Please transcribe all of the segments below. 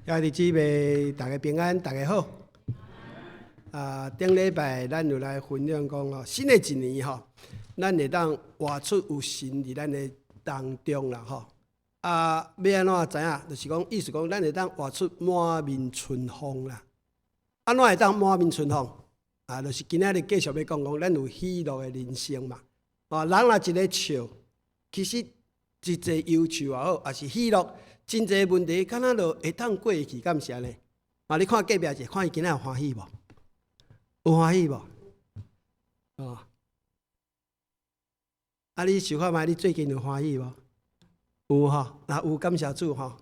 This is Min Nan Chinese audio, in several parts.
兄弟姊妹，大家平安，大家好。啊，頂禮拜咱有來分享講吼，新的一年吼，咱會當活出有神佇咱的當中啦吼。啊，欲按怎知影？就是講，意思講，咱會當活出滿面春風啦。按怎會當滿面春風？啊，就是今仔日繼續欲講講，咱有喜樂的人生嘛。啊，人若一个笑，其實真濟憂愁也好，抑是喜樂，真濟問題，敢若就會當過去，敢是按呢？啊，你看隔壁者，看伊今仔有歡喜無？有歡喜無？哦，啊，你想看覓？你最近有歡喜無？有吼，若有感謝主吼。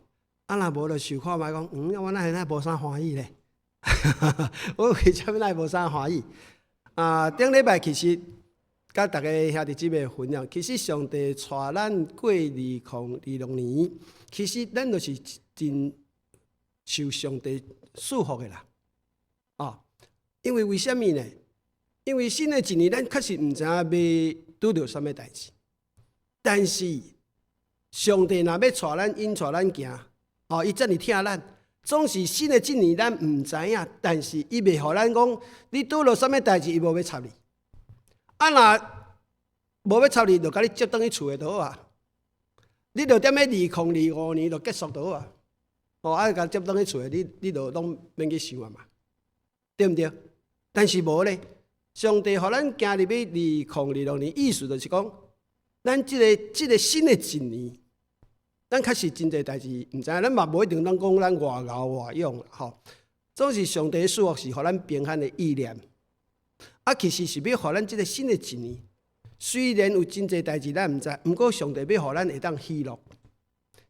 啊，若無就想看覓講，我哪會哪無啥歡喜咧？我為啥物哪會無啥歡喜？啊，頂禮拜其實佮逐家兄弟姊妹分享，其實上帝帶咱過2026年，其實咱就是真受上帝祝福的啦。哦，因為為啥物呢？因為新的一年，咱確實毋知影欲拄著啥物代誌，但是上帝若欲帶咱引帶咱行，哦，伊遮爾疼咱，總是新的一年咱毋知影，但是伊袂予咱講你拄著啥物代誌，伊無欲插你。啊，若無欲插你，就共你接轉去厝內就好啊。你就踮咧2025年就結束就好啊。哦，啊，共接轉去厝內，你就攏免去想啊嘛，對毋對？但是無咧，上帝予咱行入去2026年，意思就是講，咱這個新的一年，咱確實真濟代誌毋知影，咱嘛無一定攏講咱偌𠢕偌勇吼。總是上帝祝福是予咱平安的意念。啊，其實是欲予咱這個新的一年，雖然有真濟代誌咱毋知，毋過上帝欲予咱會當喜樂，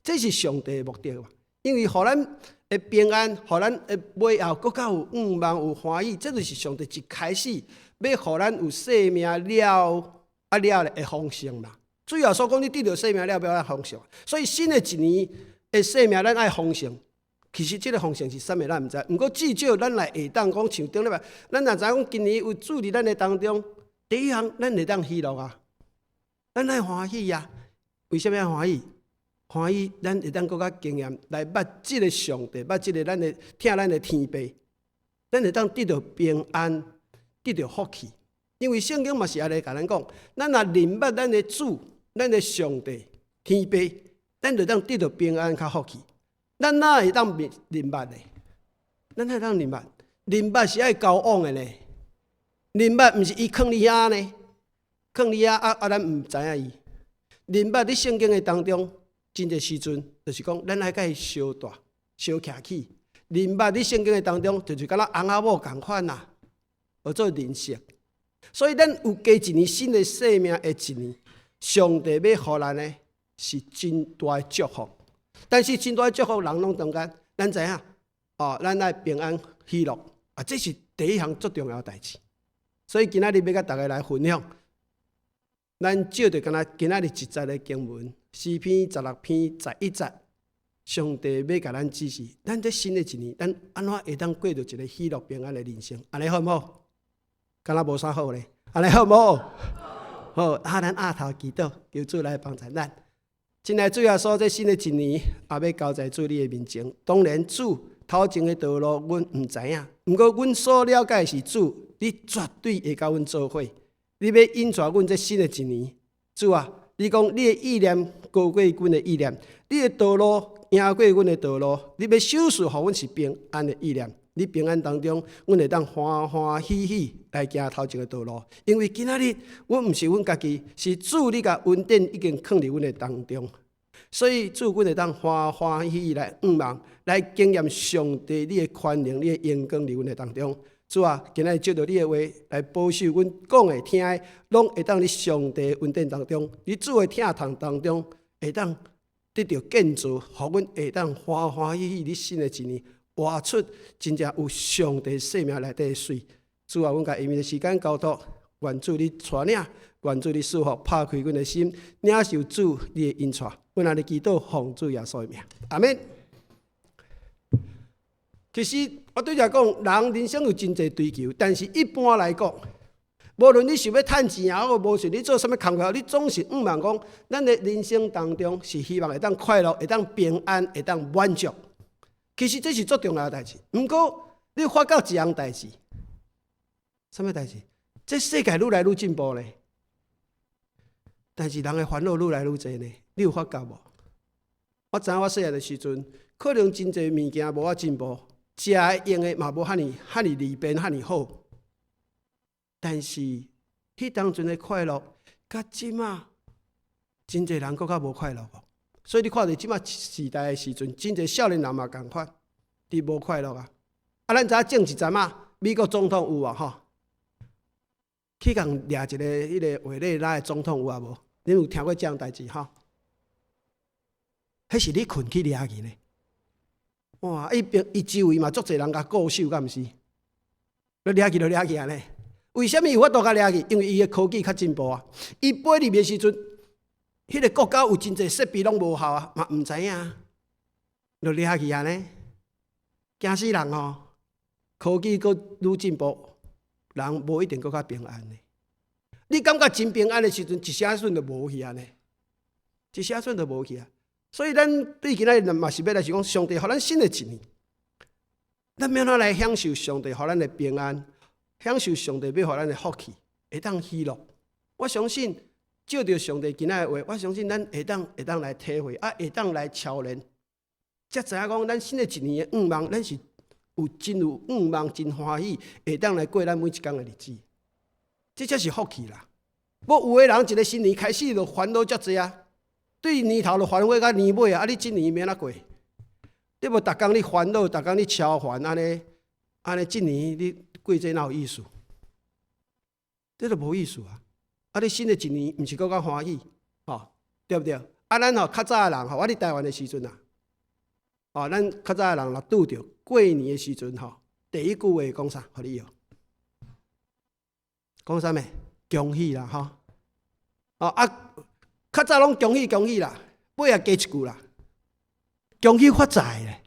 這是上帝的目的嘛。因為予咱的平安，予咱的尾後閣較有向望、有歡喜，這就是上帝一開始欲予咱有生命了啊了咧會豐盛嘛。主耶穌講，你得著生命了，欲愛豐盛。所以新的一年的生命，咱愛豐盛。其實這個豐盛是啥物，咱毋知。毋過至少咱來會當講，像頂禮拜，咱若知影講今年有主佇咱的當中，第一項咱會當喜樂啊，咱愛歡喜啊。為啥物愛歡喜？歡喜，咱會當閣較經驗來捌這個上帝，捌這個咱的疼咱的天父，咱會當得著平安，得著福氣。因為聖經嘛是按呢共咱講，咱若認捌咱的主，咱的上帝天父，咱就當得著平安佮福氣。咱哪會當認捌呢？咱哪會當認捌？認捌是愛交往的呢。認捌毋是伊囥佇遐呢，囥佇遐啊啊，咱毋知影伊。認捌佇聖經的當中，真濟時陣就是講，咱愛佮伊相帶、相徛起。認捌佇聖經的當中，就是敢若翁仔某仝款啦，學做認識。所以咱有加一年新的生命的一年，上帝欲予咱的是真大的祝福。但是真大的祝福，人攏中間，咱知影哦，咱愛平安喜樂啊，這是第一項最重要的代誌。所以今仔日欲共大家來分享，咱借著敢若今仔日一節的經文，詩篇16篇11節，上帝欲共咱指示，咱這新的一年，咱按怎會當過著一個喜樂平安的人生？按呢好毋好？敢若無啥好咧？按呢好毋好？好，啊，咱阿頭祈禱，求主來幫助咱。親愛主耶穌，這新的一年，也欲交在主你的面前。當然，主頭前的道路，阮毋知影。毋過，阮所了解的是主，你絕對會佮阮做伙。你欲引帶阮這新的一年，主啊，你講你的意念高過阮的意念，你的道路贏過阮的道路。你欲賞賜予阮是平安的意念。你平安當中，阮會當歡歡喜喜來行頭前的道路。因為今仔日，阮毋是阮家己，是主你共恩典已經囥佇阮的當中。所以主，阮會當歡歡喜喜來向望，來經驗上帝你的權能、你的榮光佇阮的當中。主啊，今仔日藉著你的話來保守阮講的、聽的，攏會當佇上帝恩典當中，佇主的疼痛當中，會當得著建造，予阮會當歡歡喜喜佇新的一年，活出真正有上帝生命內底的水。主啊，阮共下面的時間交託，願主你帶領，願主你賜福，拍開阮的心，領受主你的引帶。阮按呢祈禱，奉主耶穌的名，阿們。其實我對遮講，人人生有真濟追求，但是一般來講，無論你想欲趁錢也好，無論你做啥物工課，你總是向望講，咱的人生當中是希望會當快樂，會當平安，會當滿足。其實這是足重要的代誌。毋過你發覺一項代誌，啥物代誌？這世界愈來愈進步咧，但是人的煩惱愈來愈濟呢。你有發覺無？我知影我細漢的時陣，可能真濟物件無遐進步，食的用的嘛無遐爾遐爾利便，遐爾好。但是，彼當陣的快樂，佮這馬真濟人閣較無快樂哦。所以你看著這馬時代的時陣，真濟少年人嘛仝款，佇無快樂啊！啊，咱知影前一陣仔，美國總統有無吼？去共掠一個彼個委內瑞拉的總統有啊無？恁有聽過這項代誌吼？彼是咧睏去掠去呢？哇！伊邊伊周圍嘛足濟人共顧守，敢毋是？你掠去就掠去按呢？為啥物有法度共掠去？因為伊的科技較進步啊！伊飛入去的時陣，彼個國家有真濟設備攏無效啊，嘛毋知影，就掠去按呢？驚死人吼！科技閣愈進步，人無一定閣較平安呢。你感覺真平安的時陣，一聲瞬就無去按呢，一聲瞬就無去啊！所以咱對今仔日嘛是欲來是講，上帝予咱新的一年，咱欲按怎來享受上帝予咱的平安，享受上帝欲予咱的福氣，會當喜樂。我相信，照著上帝今仔的話，我相信咱會當來體會，啊，會當來操練，才知影講，咱新的一年的願望，咱是有真有願望，真歡喜，會當來過咱每一工的日子。這才是福氣啦。無有的人一個新年開始就煩惱遮濟啊，對年頭就煩惱到年尾啊，啊你這年欲按怎過？你無逐工咧煩惱，逐工咧超煩，按呢按呢，這年你過這哪有意思？這就無意思啊！啊，你新的一年毋是閣較歡喜，吼，對毋對？啊，咱吼較早的人吼，我佇台灣的時陣啊，哦，咱較早的人若拄著過年的時陣吼，第一句話講啥？予你曉？講啥物？恭喜啦，吼！哦啊，較早攏恭喜恭喜啦，尾仔加一句啦，恭喜發財咧。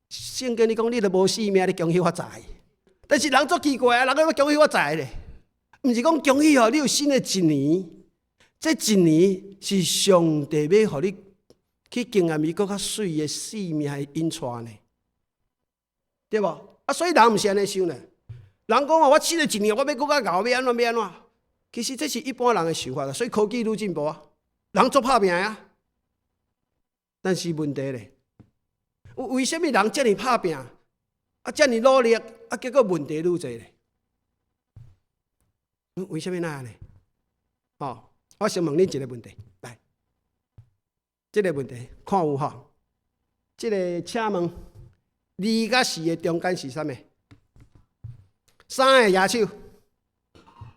聖經裡講，你都無性命，你恭喜發財。但是人足奇怪啊，人講欲恭喜發財咧，毋是講恭喜吼，你有新的一年，這一年是上帝欲予你去經驗伊閣較媠的生命的引帶呢，對無？啊，所以人毋是按呢想咧。人講哦，我新的一年，我欲閣較𠢕，欲按怎欲按怎？其實這是一般人的想法啦。所以科技愈進步啊，人足拍拚啊。但是問題咧，為啥物人遮爾拍拚，啊遮爾努力，啊結果問題愈濟咧？為啥物那按呢？哦，我先問恁一個問題，來，這個問題看有吼？這個請問二佮四的中間是啥物？三个舉手，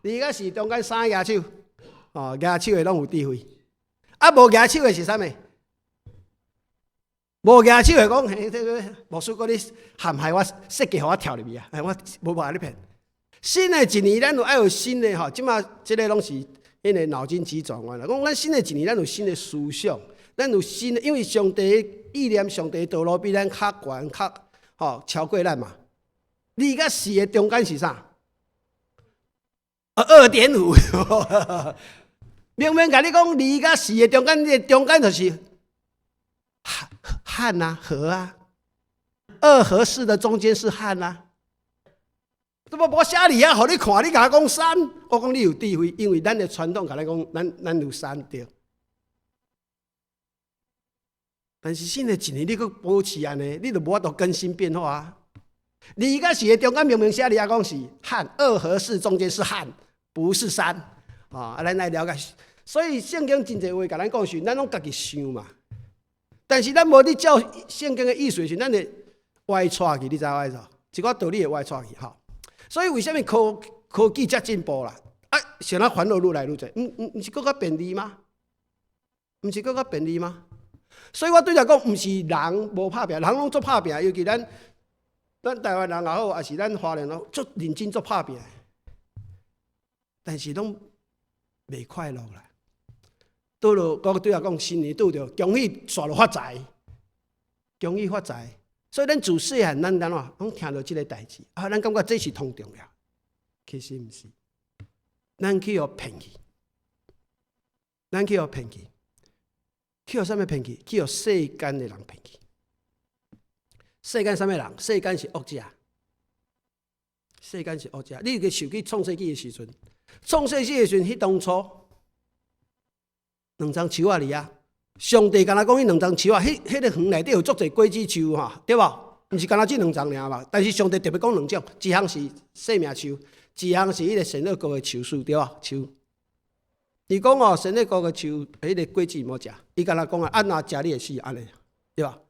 二佮四中間三個舉手，哦，舉手的攏有智慧。啊，無舉手的是啥物？無舉手的講，嘿，這個牧師閣咧陷害我，設計予我跳入去啊！我無辦法咧騙。新的一年，咱有愛有新的吼，這馬這個攏是彼個腦筋急轉彎啦。講咱新的一年，咱有新的思想，咱有新的，因為上帝的意念、上帝的道路比咱較懸、較吼超過咱嘛。二佮四的中間是啥？啊，2.5。明明共你講二佮四的中間，這個中間就是和啊和啊，二和四的中間是和啊。這無我寫佇遐，予你看，你共我講三，我講你有智慧，因為咱的傳統共咱講，咱有三對。但是新的一年，你閣保持按呢，你就無法度更新變化啊。二佮四的中間明明寫佇遐講是和，二和四中間是和，不是三。啊，咱來了解。所以聖經真濟話共咱講時，咱攏家己想嘛。但是咱無咧照聖經的意思時，咱會歪錯去，你知影意思無？一寡道理會歪錯去吼。所以為啥物科技遮進步啦？啊，啥人煩惱愈來愈濟？毋是閣較便利嗎？毋是閣較便利嗎？所以我對來講，毋是人無拍拚，人攏足拍拚，尤其咱台灣人也好，抑是咱華人攏足認真足拍拚，但是攏袂快樂啦。拄著我對來講，新年拄著恭喜，煞就發財，恭喜發財。所以咱自細漢，咱按怎攏聽著這個代誌啊，咱感覺這是通重要，其實毋是。咱去予騙去，咱去予騙去，去予啥物騙去？去予世間的人騙去。世間啥物人？世間是惡者，世間是惡者。你去想起創世紀的時陣，創世紀的時陣，彼當初兩叢樹仔佇遐，上帝敢若講彼兩叢樹仔，彼個園內底有足濟果子樹吼，對無？毋是干焦這兩叢爾嘛？但是上帝特別講兩種，一項是生命樹，一項是彼個善惡果的樹樹，對無？樹。伊講哦，善惡果的樹，彼個果子毋好食。伊敢若講啊，啊若食你會死，按呢，對吧？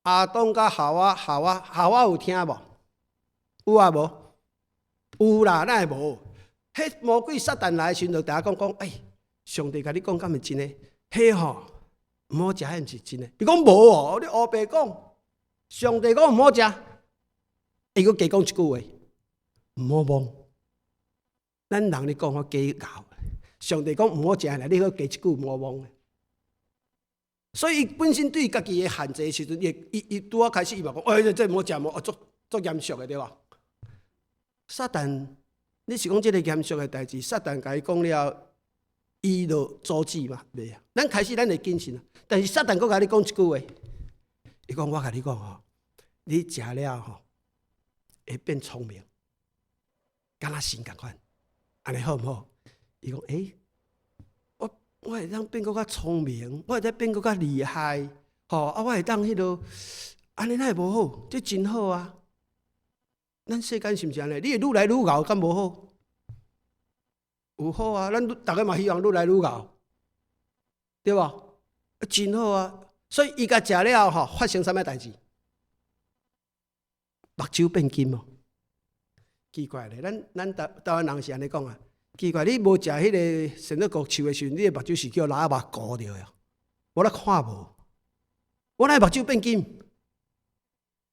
亞當佮夏娃，夏娃，夏娃有聽無？有啊無？有啦，哪會無？彼魔鬼撒旦來的時陣，就共伊講講，欸，上帝共你講敢是真的？彼吼毋好食，彼毋是真的。伊講無哦，你烏白講。上帝講毋好食，伊閣加講一句話，毋好摸。咱人咧講我假𠢕，上帝講毋好食，你閣加一句毋好摸。所以伊本身對家己的限制的時陣，伊伊伊拄仔開始伊嘛講，欸，這毋好食，無足足嚴肅的對無？撒旦，你是講這個嚴肅的代誌，撒旦共伊講了，伊就阻止嘛？袂啊！咱開始咱會謹慎啊，但是撒旦閣共你講一句話，伊講我共你講吼，你食了吼會變聰明，敢若神仝款，按呢好毋好？伊講，欸，我會當變閣較聰明，我會當變閣較厲害，吼啊！我會當彼落，按呢哪會無好？這真好啊！咱世間是毋是按呢？你會愈來愈𠢕，敢無好？有好啊！咱逐个嘛希望愈來愈𠢕，對無？真好啊！所以伊共食了吼，發生啥物代誌？目睭變金哦！奇怪咧，咱台灣人是按呢講啊。奇怪，你無食彼個善惡果樹的時陣，你的目睭是叫老仔目糊著的，我咧看無。我哪會目睭變金？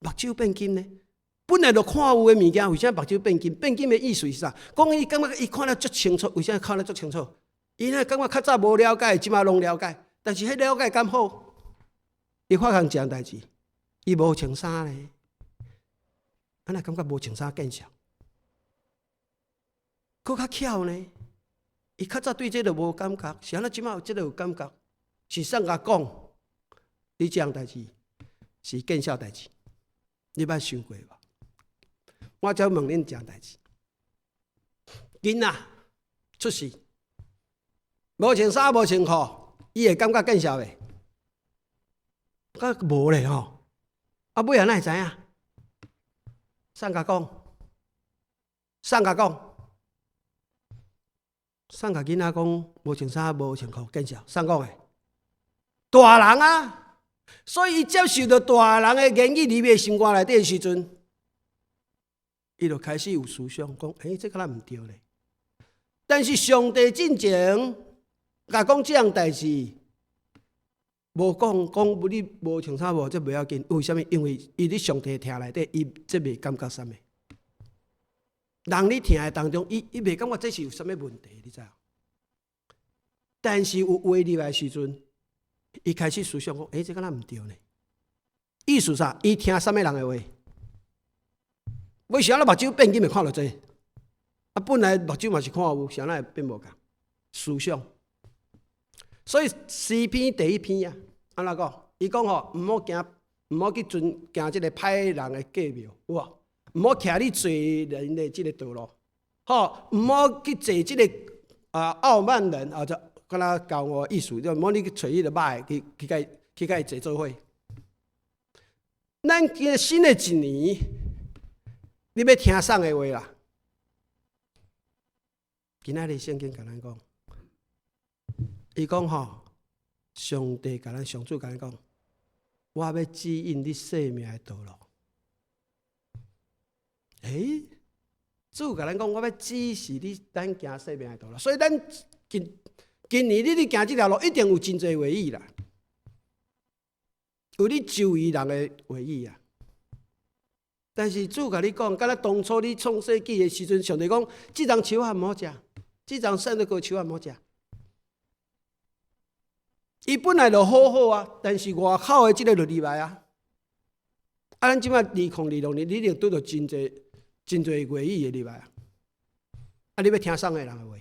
目睭變金呢？本來就看有的物件，為啥目睭變金？變金的意思是啥？講伊感覺伊看得足清楚，為啥看得足清楚？伊若感覺較早無了解，這馬攏了解。但是彼了解敢好？伊發現一項代誌，伊無穿衫咧，啊若感覺無穿衫見笑，閣較巧呢？伊較早對這個無感覺，是按怎這馬有這個有感覺？是誰共講？你這項代誌是見笑代誌，你捌想過無？我才問恁一項代誌：囡仔出世，無穿衫無穿褲，伊會感覺見笑袂？敢無咧吼？啊，尾仔哪會知影？誰共講？誰共講？誰共囡仔講無穿衫無穿褲見笑？誰講的？大人啊！所以伊接受著大人的言語入去心肝內底的時陣，伊就開始有思想，講：欸，這敢若毋對咧。但是上帝進前共講這項代誌，無講講你無穿衫無，這袂要緊。為啥物？因為伊佇上帝疼內底，伊這袂感覺啥物。人咧疼的當中，伊袂感覺這是有啥物問題，你知無？但是有話入來時陣，伊開始思想講：欸，這敢若毋對呢？意思啥？伊聽啥物人的話？為啥咱目睭變金會看著這個？啊，本來目睭嘛是看有，啥會變無仝？思想。所以詩篇第一篇啊，按怎講？伊講吼，毋好行，毋好去遵行這个歹人的計謀，有無？毋好徛佇罪人的這个道路，吼，毋好去坐這个啊傲慢人啊，就敢若教我意思，就毋好你去揣彼个歹的去共伊坐做伙。咱今新的一年，你欲聽啥的話啦？今仔日聖經共咱講，伊講吼，上帝共咱上主共咱講，我欲指引你生命的道路。欸，主共咱講，我欲指示你咱行生命的道路。所以咱今年你咧行這條路，一定有真濟話語啦，有你周圍人的話語啊。但是主共你講，敢若當初你創世紀的時陣，上帝講，這叢樹仔毋好食，這叢善惡果樹仔毋好食。伊本來就好好啊，但是外口的這个就入來啊。啊，咱這擺2026年，你一定拄著真濟真濟話語的入來啊。啊，你欲聽啥个人的話？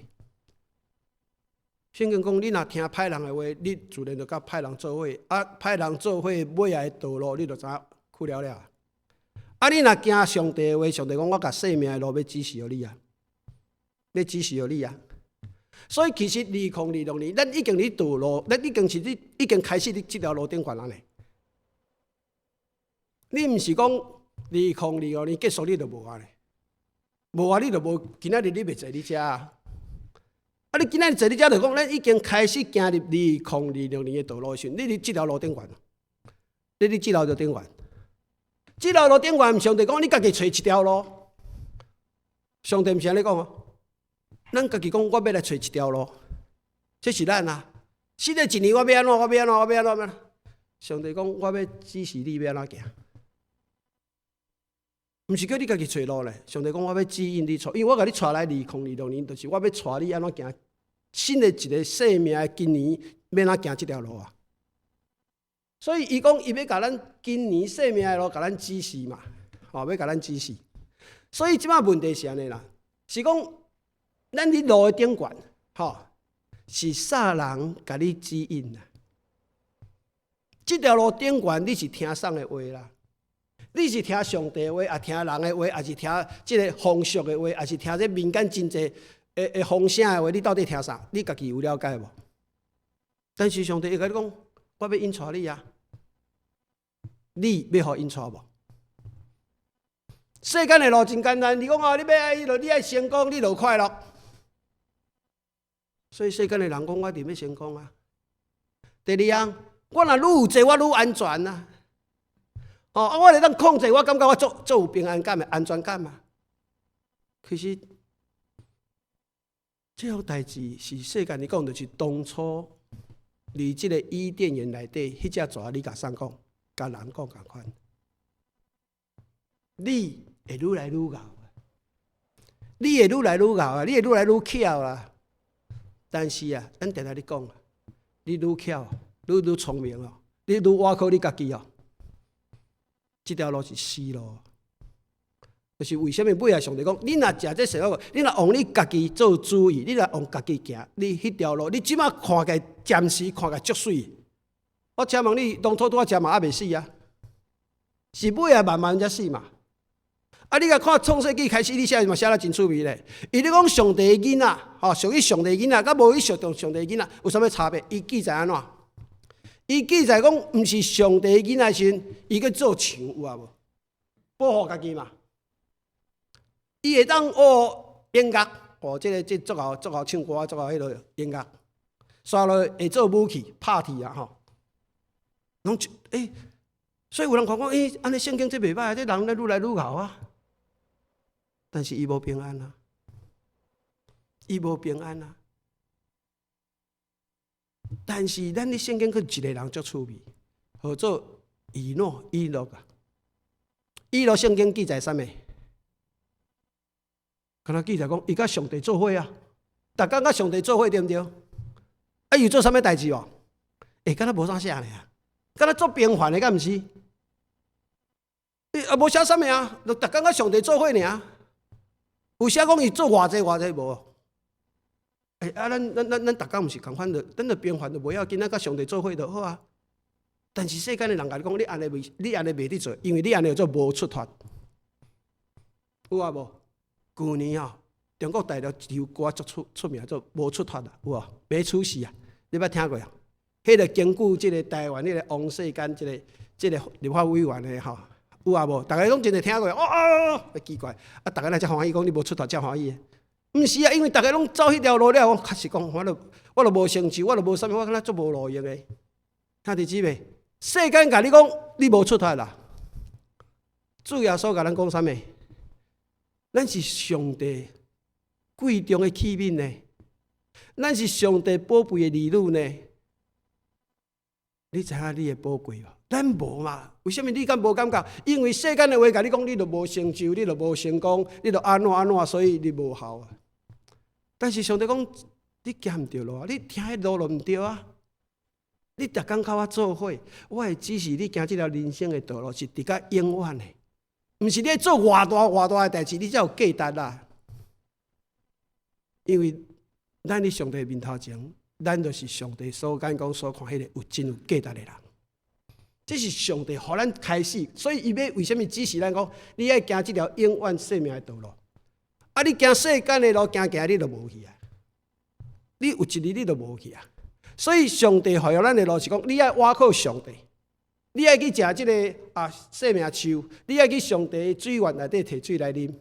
聖經講，你若聽歹人的話，你自然就佮歹人做伙。啊，歹人做伙尾仔的道路，你就知影去了了。啊，你若行上帝的話，上帝講我共生命的路欲指示予你啊，欲指示予你啊。所以其實2026年，咱已經佇道路，咱已經是佇已經開始佇這條路頂懸啊呢。你毋是講2026年結束你就無啊咧？無啊，你就無今仔日你袂坐佇遮啊！啊，你今仔日坐佇遮就講，咱已經開始行入二零二六年的道路時，你佇這條路頂懸，你佇這條路頂懸，這條路頂懸，上帝講你家己揣一條路，上帝毋是按呢講哦。咱家己講，我欲來揣一條路，這是咱啊。新的一年我欲按怎？我欲按怎？我欲按怎？上帝講，我欲指示你欲按怎行，毋是叫你家己揣路咧。上帝講，我欲指引你揣，因為我共你帶來2026年，就是我欲帶你按怎行新的一個生命的今年，欲按怎行這條路啊。所以伊講，伊欲共咱今年生命的路，共咱指示嘛，吼，欲共咱指示。所以這擺問題是按呢啦，是講，咱佇路的頂懸，吼，是啥人共你指引啊？這條路頂懸，你是聽啥的話啦？你是聽上帝話，抑聽人的話，抑是聽這个風俗的話，抑是聽這民間真濟的風聲的話？你到底聽啥？你家己有了解無？但是上帝會共你講，我欲引帶你啊，你欲予因帶無？世間的路真簡單，你講啊，你欲愛，你愛成功，你就快樂。所以世間的人講，我一定欲成功啊。第二樣，我若愈有濟，我愈安全啊。哦，啊，我會當控制，我感覺我足足有平安感的安全感嘛。其實，這項代誌是世間來講，就是當初佇這个伊甸園內底，彼隻蛇你共啥講，共人講仝款。你會愈來愈𠢕，你會愈來愈𠢕啊，你會愈來愈巧啦。但是啊，咱定定咧講，你愈巧，愈愈聰明哦，你愈倚靠你家己哦，這條路是死路。就是為啥物尾仔上帝講，你若食這水果，你若用你家己做主意，你若用家己行，你彼條路，你這擺看起來暫時看起來足媠。我請問你，當初拄仔食嘛猶未死啊？是尾仔慢慢才死嘛？啊！你共看創世記開始，你寫嘛寫得真趣味咧。伊咧講上帝的囡仔，吼，屬於上帝囡仔，佮無去屬上帝囡仔有啥物差別？伊記載按怎？伊記載講，毋是上帝囡仔時，伊去做牆有啊無？保護家己嘛。伊會當學音樂，哦，這个這足𠢕足𠢕唱歌，足𠢕彼落音樂，煞落會做武器拍鐵啊吼。攏欸，所以有人看講，欸，按呢聖經這袂䆀，這人咧愈來愈𠢕啊。但是伊無平安啊，伊無平安啊。但是咱佇聖經閣一個人足趣味，號做以諾，以諾啊。以諾聖經記載啥物？敢若記載講，伊佮上帝做伙啊，逐工佮上帝做伙對毋對？啊，伊有做啥物代誌無？欸，敢若無啥寫爾，敢若足平凡的，敢毋是？欸，啊，無寫啥物啊，就逐工佮上帝做伙爾。有寫講伊做偌濟偌濟無？欸，啊，咱咱咱咱逐工毋是仝款的，咱就平凡就無要緊，咱佮上帝做伙就好啊。但是世間的人共你講，你按呢袂，你按呢袂得做，因為你按呢叫做無出脫。有啊無？舊年吼，中國大陸一首歌足出出名，做無出脫啊，有無？沒出息啊，你捌聽過啊？彼個根據這个台灣彼个王世堅這个這个立法委員的吼，有啊無？逐家攏真濟聽過，哦哦，奇怪，啊，逐家若遮歡喜，講你無出脫遮歡喜的，毋是啊，因為逐家攏走彼條路了，確實講，我都我都無成就，我都無啥物，我感覺足無路用的。聽得知袂？世間共你講，你無出脫啦。主耶穌共咱講啥物？咱是上帝貴重的器皿呢，咱是上帝寶貝的兒女呢。你知影你的寶貴無？咱無嘛？為啥物你敢無感覺？因為世間的話共你講，你就無成就，你就無成功，你就按怎按怎，所以你無效啊。但是上帝講，你行毋對路啊！你聽彼路就毋對啊！你逐工佮我做伙，我會指示你行這條人生的道路是直到永遠的，毋是你做偌大偌大的代誌，你才有價值啦。因為咱佇上帝面頭前，咱就是上帝所眼光所看彼个有真有價值的人。這是上帝予咱開始，所以伊欲為啥物指示咱講，你愛行這條永遠生命的道路。啊，你行世間的路，行行你就無去啊！你有一日你就無去啊！所以上帝予咱的路是講，你愛倚靠上帝，你愛去食這个生命樹，你愛去上帝的水源內底提水來啉。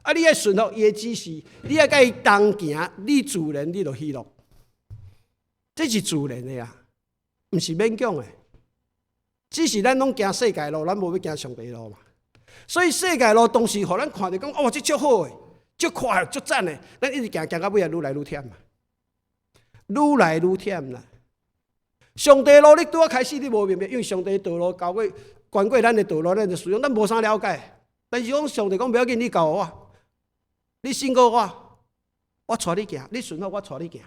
啊，你愛順服伊的指示，你愛佮伊同行，你自然你就喜樂。這是自然的啊，毋是勉強的。只是咱攏行世界路，咱無欲行上帝路嘛。所以世界路當時予咱看著講，哦，這足好的，足快，足讚的。咱一直行行到尾仔，愈來愈忝嘛，愈來愈忝啦。上帝路你拄仔開始你無明白，因為上帝道路交過懸過咱的道路，咱的思想，咱無啥了解。但是講上帝講無要緊，你交予我，你信靠我，我帶你行，你順服我帶你行，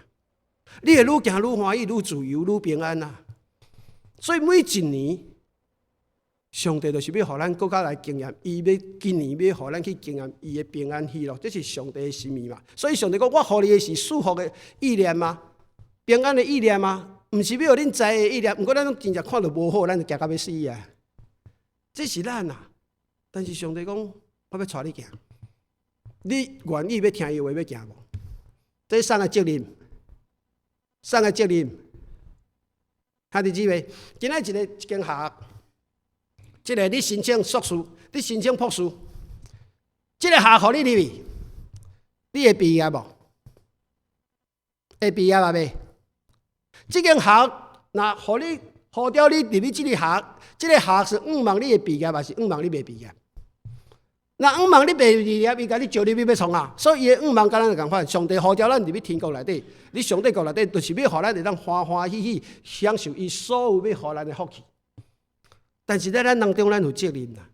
你會愈行愈歡喜，愈自由，愈平安啊。所以每一年，上帝就是欲予咱閣較來經驗，伊欲今年欲予咱去經驗伊的平安喜樂，這是上帝的心意嘛。所以上帝講，我予你的是賜福的意念嗎？平安的意念嗎？毋是欲予恁災的意念。毋過咱攏真正看著無好，咱就驚甲欲死啊！這是咱啊。但是上帝講，我欲帶你行，你願意欲聽伊話欲行無？這啥的責任？啥的責任？兄弟姊妹，今仔一个一間學校。這个你申請碩士，你申請博士，這個學校予你入去，你會畢業無？會畢業啊未？這間學校若予你呼召你入去這個學，這個學是向望你會畢業，還是向望你袂畢業？若向望你袂畢業，伊共你招入去欲創啥？所以伊的向望佮咱仝款，上帝呼召咱入去天國內底，佇上帝國內底，就是欲予咱會當歡歡喜喜享受伊所有欲予咱的福氣。但是佇咱當中，咱有責任啦，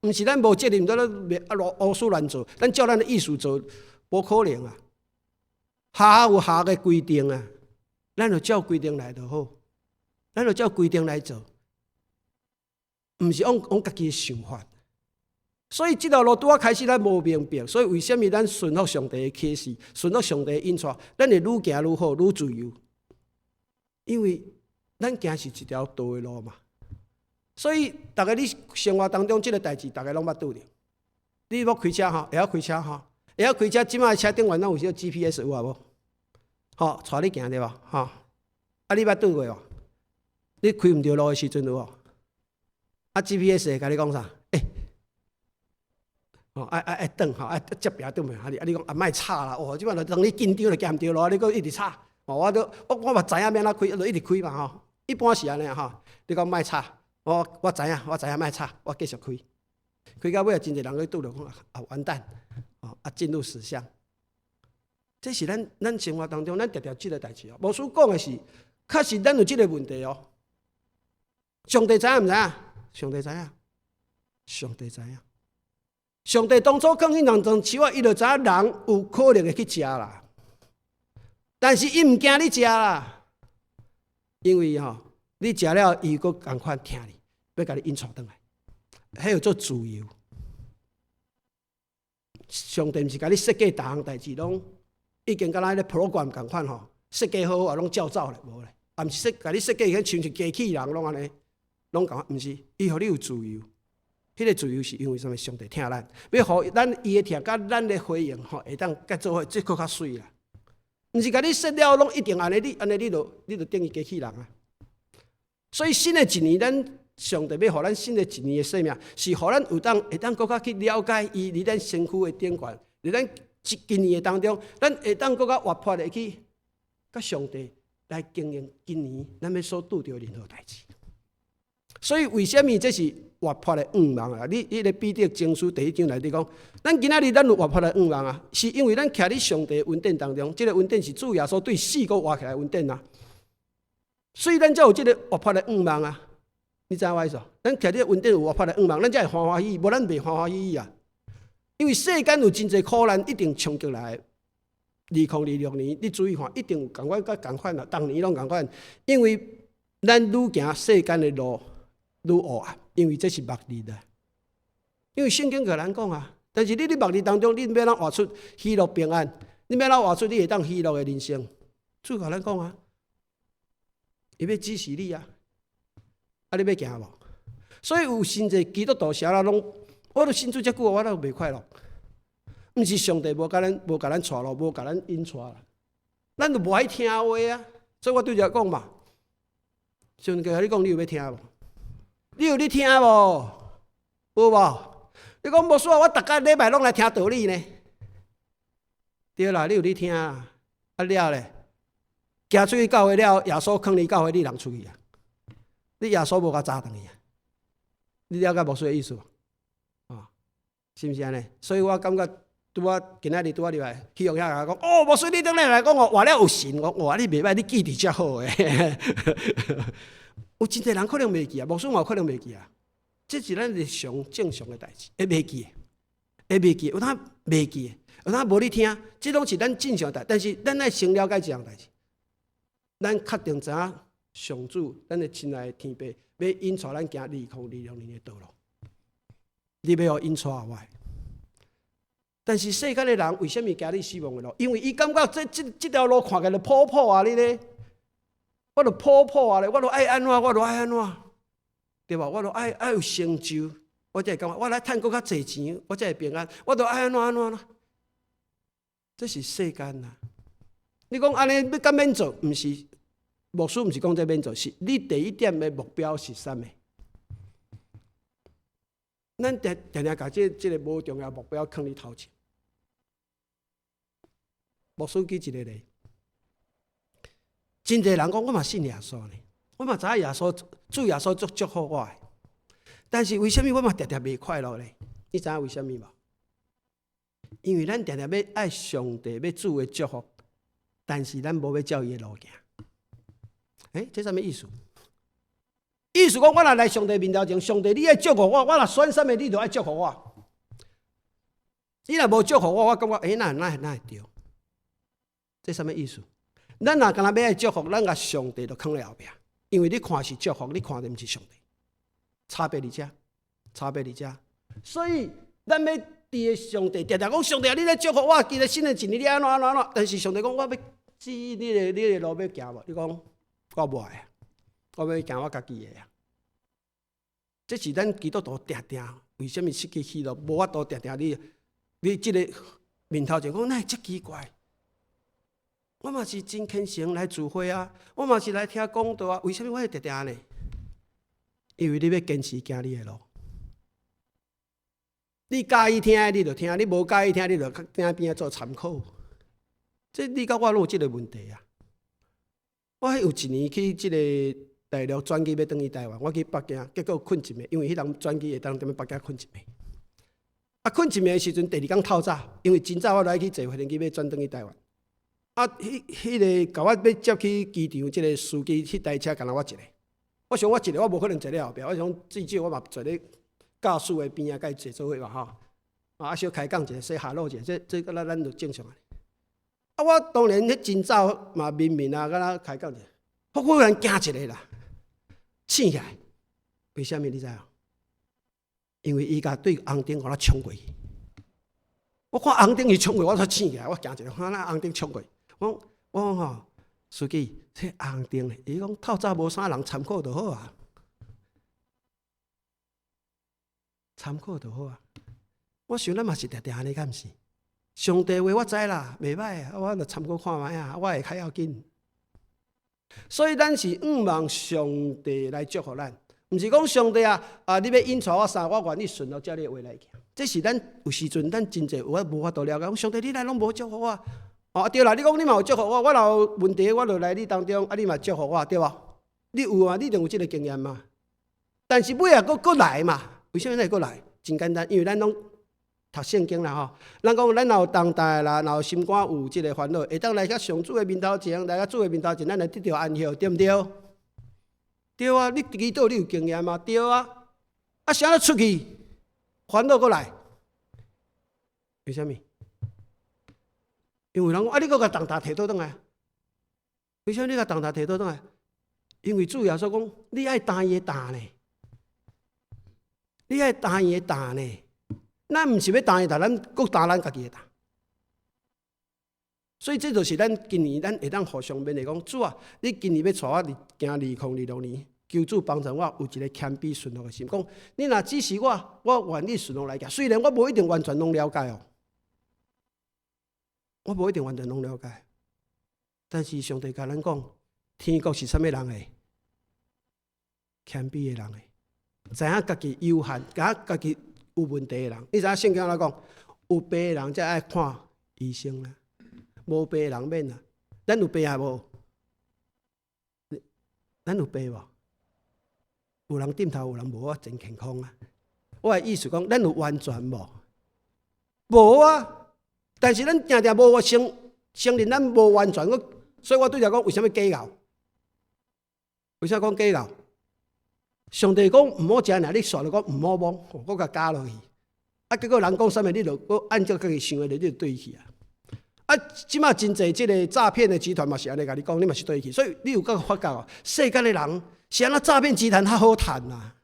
毋是咱無責任，咱袂啊亂胡思亂做，咱照咱的意思做，無可能啊！學校有學校的規定啊，咱就照規定來就好，咱就照規定來做，毋是按按家己的想法。所以這條路拄仔開始，咱無明白，所以為啥物咱順服上帝的啟示，順服上帝的引帶，咱會愈行愈好，愈自由，因為咱行是一條道的路嘛。所以，逐家你生活當中這个代誌，逐家攏捌拄著。你欲開車吼，會曉開車吼，會曉開車。這擺車頂懸攏有小 GPS 有啊無？吼，帶你行對無？吼，啊，你捌拄過無？你開毋著路的時陣有無？啊，GPS 會共你講啥？欸，哦，愛愛愛轉吼，愛接壁轉袂？啊你啊你講啊，莫吵啦！哦，這擺就當你緊張就行毋著路，你閣一直吵。哦，我都我我嘛知影欲按怎開，就一直開嘛吼。一般是按呢吼，你講莫吵。我我知影，我知影，莫吵，我繼續開，開到尾啊，真濟人去拄著講啊，完蛋，哦啊，進入死巷。這是咱咱生活當中，咱常常這个代誌哦。牧師講的是，確實咱有這个問題哦。上帝知影毋知影？上帝知影，上帝知影。上帝當初放彼兩丛樹仔，伊就知影人有可能會去食啦。但是伊毋驚你食啦，因為吼，你食了，伊閣仝款疼你，欲共你引帶轉來，彼叫做自由。上帝毋是共你設計逐項代誌，攏已經敢若彼个 program 仝款吼，設計好好啊，攏照走咧，無咧，也毋是設共你設計彼親像機器人攏按呢，攏仝款，毋是，伊予你有自由。彼个自由是因為啥物？上帝疼咱，欲予咱伊的疼，佮咱的回應吼，會當佮做伙，這閣較媠啦。毋是共你設了攏一定按呢，你按呢你就你就等於機器人啊。所以新的一年，咱上帝欲予咱新的一年的生命，是予咱有當會當閣較去了解伊佇咱身軀的頂懸，佇咱這今年的當中，咱會當閣較活潑的去佮上帝來經營今年咱欲所拄著的任何代誌。所以為啥物這是活潑的向望啊？你彼个彼得前書第一章內底講，咱今仔日咱有活潑的向望啊，是因為咱徛佇上帝恩典當中，這个恩典是主耶穌對死閣活起來恩典啊。所以咱才有這个活潑的向望啊！你知影我意思無？咱徛佇恩典有活潑的向望，咱才會歡歡喜喜，無咱袂歡歡喜喜啊！因為世間有真濟苦難，一定衝擊來。2026年，你注意看，一定有仝款佮仝款啊，逐年攏仝款。因為咱愈行世間的路愈黑暗，因為這是末日啊。因為聖經共咱講啊，但是你佇末日當中，你欲按怎活出喜樂平安？你欲按怎活出你會當喜樂的人生？主共咱講啊。伊欲指示你啊！啊，你欲行無？所以有真濟基督徒啥啦攏，我都信主遮久，我都袂快樂。毋是上帝無共咱帶路，無共咱引帶啦，咱就無愛聽話啊。所以我拄才講嘛，上帝共你講，你有欲聽無？你有咧聽無？有無？你講無說，我逐個禮拜攏來聽道理呢。對啦，你有咧聽啊？啊了咧，行出去教會了，耶穌囥佇教會，你人出去啊？你耶穌無共紮轉去啊？你了解牧師的意思無？啊，是毋是按呢？所以我感覺拄仔今仔日拄仔入來，去用遐共我講，哦，牧師你頂禮來講哦，活了有神，我哇，你袂䆀，你記佇遮好的。有真濟人可能袂記啊，牧師嘛有可能袂記啊。這是咱日常正常的代誌，會袂記，會袂記，有當袂記，有當無咧聽，這攏是咱正常代。但是咱愛先了解這項代誌，咱確定知影上主，咱的親愛的天父，欲引帶咱行2026年的道路，你欲予引帶我。但是世間的人為啥物行你死亡的路？因為伊感覺這條路看起來就普普啊，你咧，我就普普啊咧，我就愛按怎，我就愛按怎，對無？我就愛有成就，我才會感覺我來趁閣較濟錢，我才會平安。我就愛按怎按怎按怎，這是世間啊！你講按呢欲敢免做？毋是，牧師毋是講這免做，是你第一點的目標是啥物？咱定定共這個無重要目標囥佇頭前。牧師舉一個例，真濟人講我嘛信耶穌呢，我嘛知影耶穌主耶穌足祝福我的，但是為啥物我嘛定定袂快樂咧？你知影為啥物無？因為咱定定欲愛上帝欲主的祝福，但是咱無欲照伊的路行。欸，這啥物意思？意思講，我若來上帝面頭前，上帝你愛祝福我，我若選啥物，你就愛祝福我。你若無祝福我，我感覺欸，哪會對？這啥物意思？咱若干焦欲愛祝福，咱共上帝就囥咧後壁，因為你看是祝福，你看的毋是上帝，差別佇遮，差別佇遮。所以咱欲佇個上帝，定定講上帝啊，你咧祝福我，今日新的一年你按怎按怎按怎？但是上帝講，我欲指引你的路欲行無？你講我無愛，我欲行我家己的啊。這是咱基督徒定定為啥物失去喜樂？無法度定定你這個面頭前講，哪會遮奇怪？我嘛是真虔誠來聚會啊，我嘛是來聽講道啊，為啥物我會定定按呢？因為你欲堅持行你的路，你佮意聽你就聽，你無佮意聽你就聽邊仔做參考。這你佮我攏有這個問題啊！我有一年去這個大陸轉機欲轉去台灣，我去北京，結果睏一暝，因為彼人轉機會當踮北京睏一暝。啊，睏一暝的時陣，第二工透早，因為真早我來去坐飛機欲轉轉去台灣。啊，彼個共我欲接去機場，這個司機彼台車干焦我一個。我想我一個我無可能坐咧後壁，我想至少我嘛坐咧駕駛的邊仔，共伊坐做伙嘛吼。啊，小開講一下，說 hello 一下，這咱就正常啊。啊，我當然彼真早嘛面面啊，敢若開講一下，我忽然驚一下啦，醒起來，為啥物你知無？因為伊共對紅燈予我衝過去。我看紅燈伊衝過，我才醒起來，我驚一下，看哪紅燈衝過去。我講吼，司機，這紅燈咧，伊講透早無啥人參考就好啊，參考就好啊。我想咱嘛是定定按呢，敢毋是？上帝話我知啦，袂䆀，我就參考看覓啊，我會較要緊。所以咱是向望上帝來祝福咱，毋是講上帝啊啊！你欲引帶我啥，我願意順服照你的話來行。這是咱有時陣咱真濟有我無法度了解。講上帝，你來攏無祝福我。哦，對啦，你講你嘛有祝福我，我若有問題，我就來你當中，啊，你嘛祝福我，對無？你有啊？你一定有這個經驗嘛？但是尾仔閣閣來嘛？為啥物會閣來？真簡單，因為咱攏讀聖經啦吼。咱講咱若有重擔啦，若有心肝有這個煩惱，會當來到上主的面頭前，來到主的面頭前，咱來得著安息，對毋對？對啊，你祈禱你有經驗嘛？對啊。啊，啥物出去，煩惱閣來？為啥物？因為人講啊，你閣共重擔提倒轉來？為啥物你共重擔提倒轉來？因為主耶穌講，你愛擔伊的擔呢，你愛擔伊的擔呢。咱毋是欲擔伊擔，咱閣擔咱家己的擔。所以這就是咱今年咱會當互相勉勵講，主啊，你今年欲帶我佇行2026年，求主幫助我有一個謙卑順服的心。講你若指示我，我願意順服來行。雖然我無一定完全攏了解哦，我無一定完全攏了解。但是上帝共咱講，天國是啥物人的？謙卑的人的，知影家己有限，知影家己有問題的人。你知影聖經來講，有病的人才愛看醫生啦，無病的人免啦。咱有病抑無？咱有病無？有人點頭，有人無，我真健康啊！我的意思講，咱有完全無？無啊！但是咱定定無承認咱無完全，我所以我拄才講為啥物計較？為啥講計較？上帝講毋好食，爾你煞就講毋好摸，閣共加落去。啊，結果人講啥物，你就閣按照家己想的，你就對去啊！啊，這馬真濟這個詐騙的集團嘛是按呢共你講，你嘛是對去。所以你有閣發覺哦，世間的人是按怎詐騙集團較好趁啊？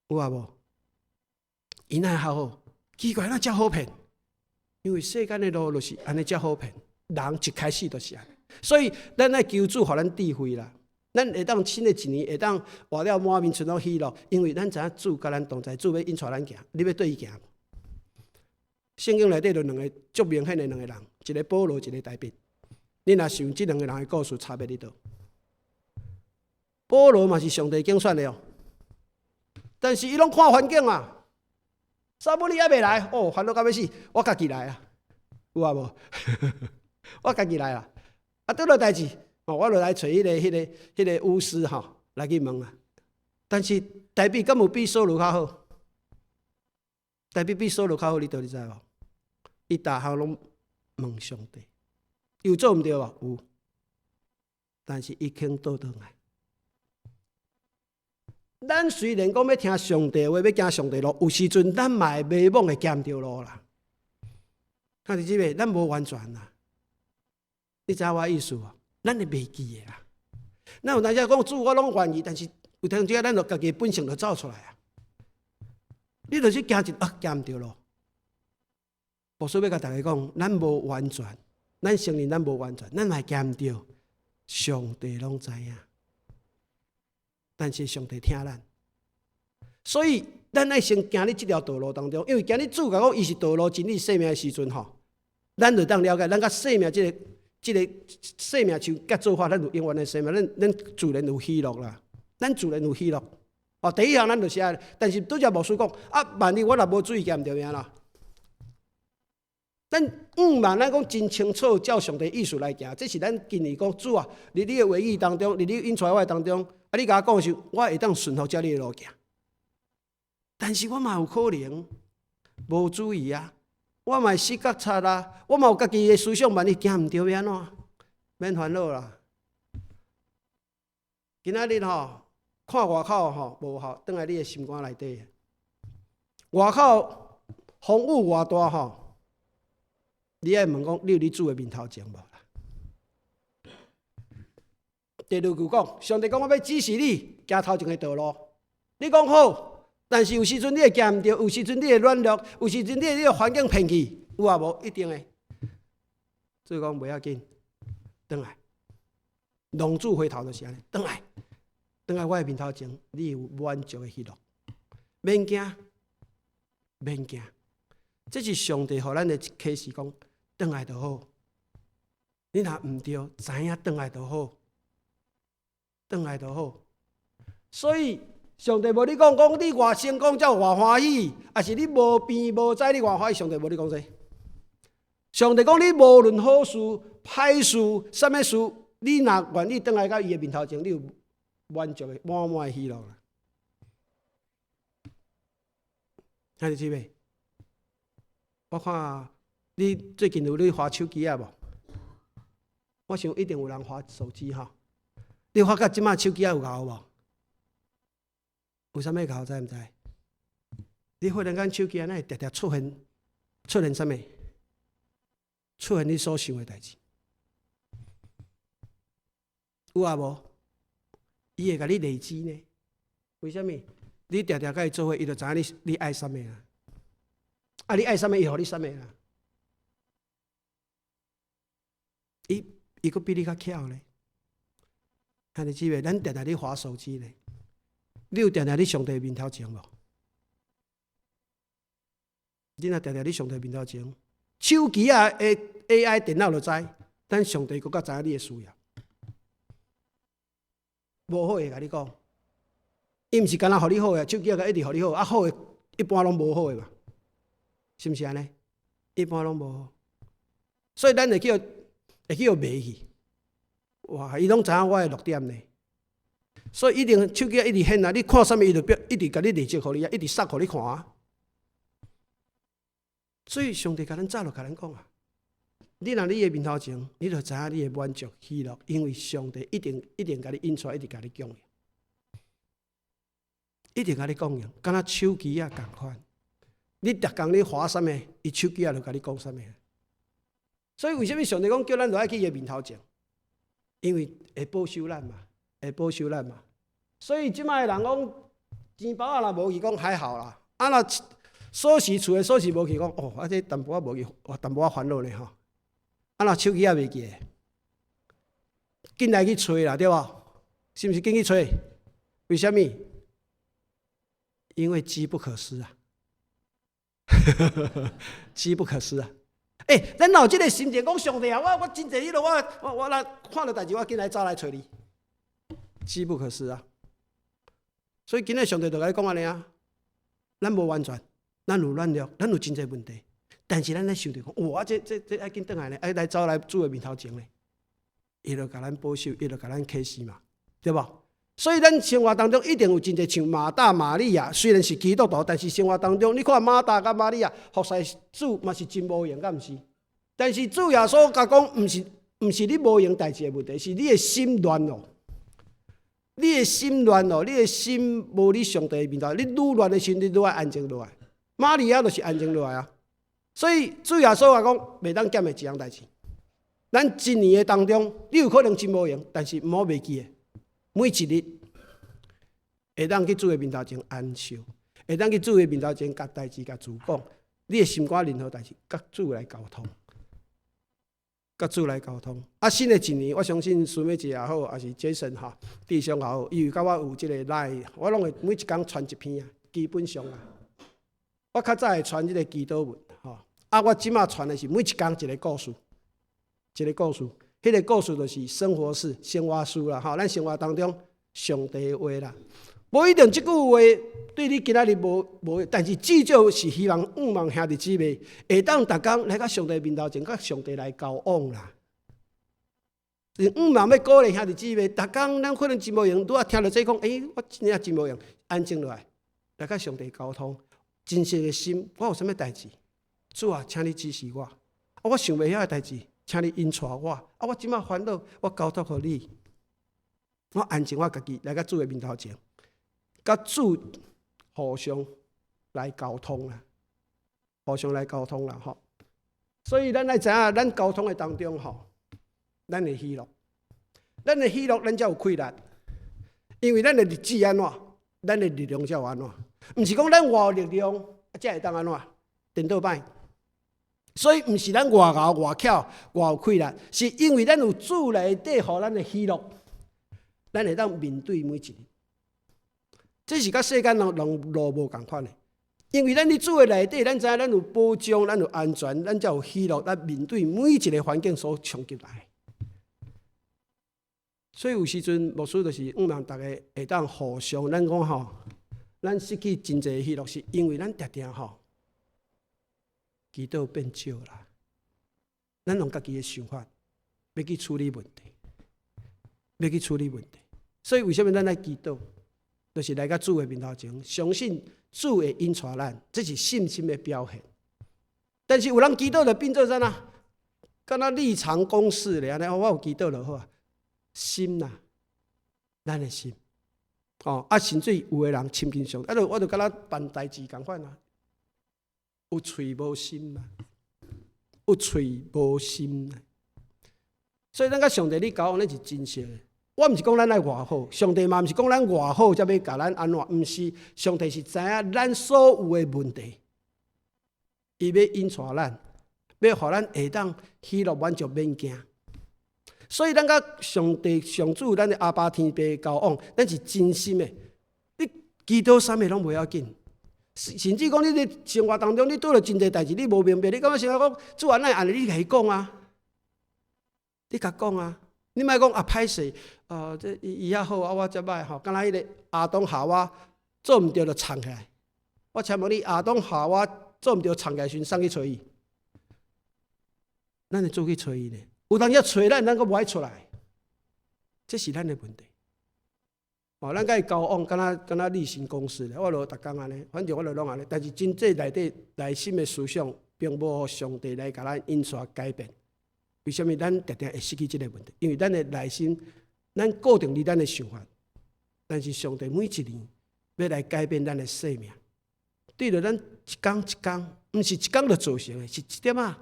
有啊無？𪜶哪會較好？奇怪，哪遮好騙？因為世間的路就是按呢遮好騙，人一開始就是按呢。所以咱愛求主予咱智慧啦，咱會當新的一年會當活了滿面春風喜樂，因為咱知影主佮咱同在，主欲引帶咱行，你欲綴伊行無？聖經內底就兩个足明顯的兩个人，一个保羅，一个大衛。你若想這兩个人的故事差別佇佗？保羅嘛是上帝揀選的哦，但是伊攏看環境啊。撒母耳猶未來，哦，煩惱到欲死，我家己來啊，有啊無？我家己來啊。啊，拄著代誌，哦，我就來揣彼個巫師吼，來去問啊。但是大衛敢有比掃羅較好？大衛比掃羅較好，你到底知無？伊逐項攏問上帝，有做毋對無？有，但是伊肯倒轉來。咱雖然講欲聽上帝話，欲行上帝路，有時陣咱嘛會迷惘，會行毋著路啦。看佇這個，咱無完全啦。你知影我意思無？咱會袂記的啦。咱有當時講主，我攏願意，但是有當時咱就家己本性就走出來啊。你就是行一啊，行毋著路。牧師欲共大家講，咱無完全，咱承認咱無完全，咱嘛會行毋著，上帝攏知影。但是上帝疼咱，所以咱愛先行佇這條道路當中，因為今日主共講伊是道路、真理、生命的時陣吼，咱就當了解，咱佮生命這個生命樹結做伙，咱有永遠的生命，咱自然有喜樂啦，咱自然有喜樂。哦，第一項咱就是按呢，但是拄才牧師講啊，萬一我若無注意行毋著命啦。咱毋嘛，咱講真清楚，照上帝意思來行，這是咱今年講主啊，佇你的話語當中，佇你引帶我的當中，啊，你共我講的時，我會當順服照你的路行。但是我嘛有可能無注意啊，我嘛會死覺賊啊，我嘛有家己的思想，萬一行毋著欲按怎？免煩惱啦。今仔日吼，看外口吼無好，轉來你的心肝內底。外口風雨偌大吼，你愛問講，你有佇主的面頭前無啦？第二句講，上帝講我欲指示你行頭前的道路，你講好，但是有時陣你會行毋著，有時陣你會軟弱，有時陣你會環境騙去，有啊無？一定會。所以講袂要緊，轉來，浪子回頭就是按呢，轉來，轉來我的面頭前，你有滿足的喜樂，免驚，免驚，這是上帝予咱的啟示，講轉來就好。你若毋對，知影轉來就好，轉來就好。所以上帝無咧講講你偌成功才有偌歡喜，抑是你無病無災你偌歡喜？上帝無咧講這個。上帝講你無論好事、歹事、啥物事，你若願意轉來到伊的面頭前，你有滿足的滿滿的喜樂啦。兄弟姊妹，我看你最近有咧滑手機仔無？我想一定有人滑手機吼。你發覺這馬手機仔有𠢕無？有啥物𠢕知毋知？你忽然間手機仔會定定出現出現啥物？出現你所想的代誌，有啊無？伊會共你累積呢？為啥物？你定定佮伊做伙，伊就知影你愛啥物啦。啊，你愛啥物，伊予你啥物啦。伊伊閣比你較巧咧。兄弟姊妹，咱定定咧滑手機咧，你有定定佇上帝面頭前無？你若定定佇上帝面頭前，手機仔 AI 電腦就知，咱上帝閣較知影你的需要。無好的共你講，伊毋是干焦予你好的，手機仔一直予你好，啊好的一般攏無好的嘛，是毋是按呢？一般攏無好，所以咱會去予迷去。哇！伊攏知影我的弱點呢，所以一定手機一直顯啊！你看啥物，伊就變一直共你累積予你啊，一直塞予你看啊。所以上帝共咱早就共咱講啊，你若佇伊的面頭前，你就知影你會滿足喜樂，因為上帝一定一定共你引出來，一直共你供應，一定共你供應，敢若手機仔仝款。你逐工咧滑啥物，伊手機仔就共你講啥物。所以為啥物上帝講叫咱著愛去伊的面頭前？因為會保守咱嘛，會保守咱嘛。所以這擺的人講錢包仔若無去，講還好啦。啊若鎖匙厝的鎖匙無去，講哦，啊這淡薄仔無去，哇淡薄仔煩惱咧吼。啊若手機仔袂記，緊來去揣啦，對無？是毋是緊去揣？為啥物？因為機不可失啊！機不可失啊！欸，咱若有這個心情，講上帝啊，我真濟日咯，我若看著代誌，我緊來走來揣你，機不可失啊！所以今日上帝就共你講按呢啊，咱無完全，咱有軟弱，咱有真濟問題，但是咱咧想著講，哇，這愛緊轉來呢，愛來走來主的面頭前咧，伊就共咱保守，伊就共咱啟示嘛，對無？所以咱生活當中一定有真濟像馬大、瑪利亞，雖然是基督徒，但是生活當中，你看馬大佮瑪利亞服侍主嘛是真無閒，敢毋是？但是主耶穌共講，毋是你無閒代誌的問題，是你的心亂咯。你的心亂咯，你的心無佇上帝的面頭，你愈亂的時陣，你愈愛安靜落來。瑪利亞就是安靜落來啊。所以主耶穌共講，袂當減的一項代誌。咱一年的當中，你有可能真無閒，但是毋好袂記得。每一日會當去主的面頭前安息，會當去主的面頭前共代誌共主講，你的心肝任何代誌，共主來溝通，共主來溝通。啊，新的一年，我相信蘇美姐也好，抑是 Jason 哈弟兄也好，伊有共我有這個 LINE，我攏會每一工傳一篇啊，基本上啊，我較早會傳這個祈禱文吼，啊，我這馬傳的是每一工一個故事，一個故事。彼個故事就是生活史、生活史啦，吼！咱生活當中上帝的話啦，無一定這句話對你今仔日無無，但是至少是希望向望兄弟姊妹會當逐工來到上帝面頭前，佮上帝來交往啦。向望欲鼓勵兄弟姊妹，逐工咱可能真無閒，拄仔聽著這講，欸，我真正真無閒，安靜落來，來佮上帝溝通，真實的心，我有啥物代誌？主啊，請你指示我。啊，我想袂曉的代誌，請你引帶我。啊，我這馬煩惱，我交託予你。我安靜我家己來到主的面頭前，佮主互相來溝通啦，互相來溝通啦，吼。所以咱愛知影，咱溝通的當中，吼，咱會喜樂，咱會喜樂，咱才有氣力。因為咱的日子按怎，咱的力量才有按怎。毋是講咱偌有力量，啊，才會當按怎，顛倒擺。所以毋是咱偌𠢕偌巧偌有氣力，是因為咱有主內底予咱的喜樂，咱會當面對每一日。這是佮世間人路無仝款的，因為咱佇主的內底，咱知影咱有保障，咱有安全，咱才有喜樂，咱面對每一個環境所衝擊來。所以有時陣牧師就是向望逐家會當互相，咱講吼，咱失去真濟喜樂，是因為咱定定吼祈禱變少啦，咱用家己的想法欲去處理問題，欲去處理問題。所以為啥物咱愛祈禱？就是來到主的面頭前，相信主會引帶咱，這是信心的表現。但是有人祈禱就變做啥呢？敢若例行公事咧，按呢我有祈禱就好啊。心呐，咱的心，哦啊，甚至有的人親近上帝，啊，就我就敢若辦代誌仝款啊。有喙無心嘛，有喙無心。所以咱佮上帝咧交往，咱是真實的。我毋是講咱愛偌好，上帝嘛毋是講咱偌好才欲共咱按怎，毋是，上帝是知影咱所有的問題，伊欲引帶咱，欲予咱會當喜樂滿足免驚。所以咱佮上帝、上主、咱的阿爸天父交往，咱是真心的。你祈禱啥物攏袂要緊，甚至講你佇生活當中，你拄著真濟代誌，你無明白，你感覺想講主啊，哪會按呢？你共伊講啊，你共講啊，你莫講啊歹勢，這伊伊遐好啊，我遮歹吼，敢若彼个亞當夏娃做毋著就藏起來。我請問你，亞當夏娃做毋著藏起來時陣，啥去揣伊？咱會主去揣伊呢？有當時揣咱，咱閣無愛出來，這是咱的問題。哦，咱佮伊交往，敢若敢若例行公事咧。我就逐工按呢，反正我就攏按呢。但是真濟內底內心的思想，並無予上帝來共咱引帶改變。為啥物咱定定會失去這個問題？因為咱的內心，咱固定佇咱的想法，但是上帝每一年欲來改變咱的生命，對著咱一工一工，毋是一工就造成的，是一點仔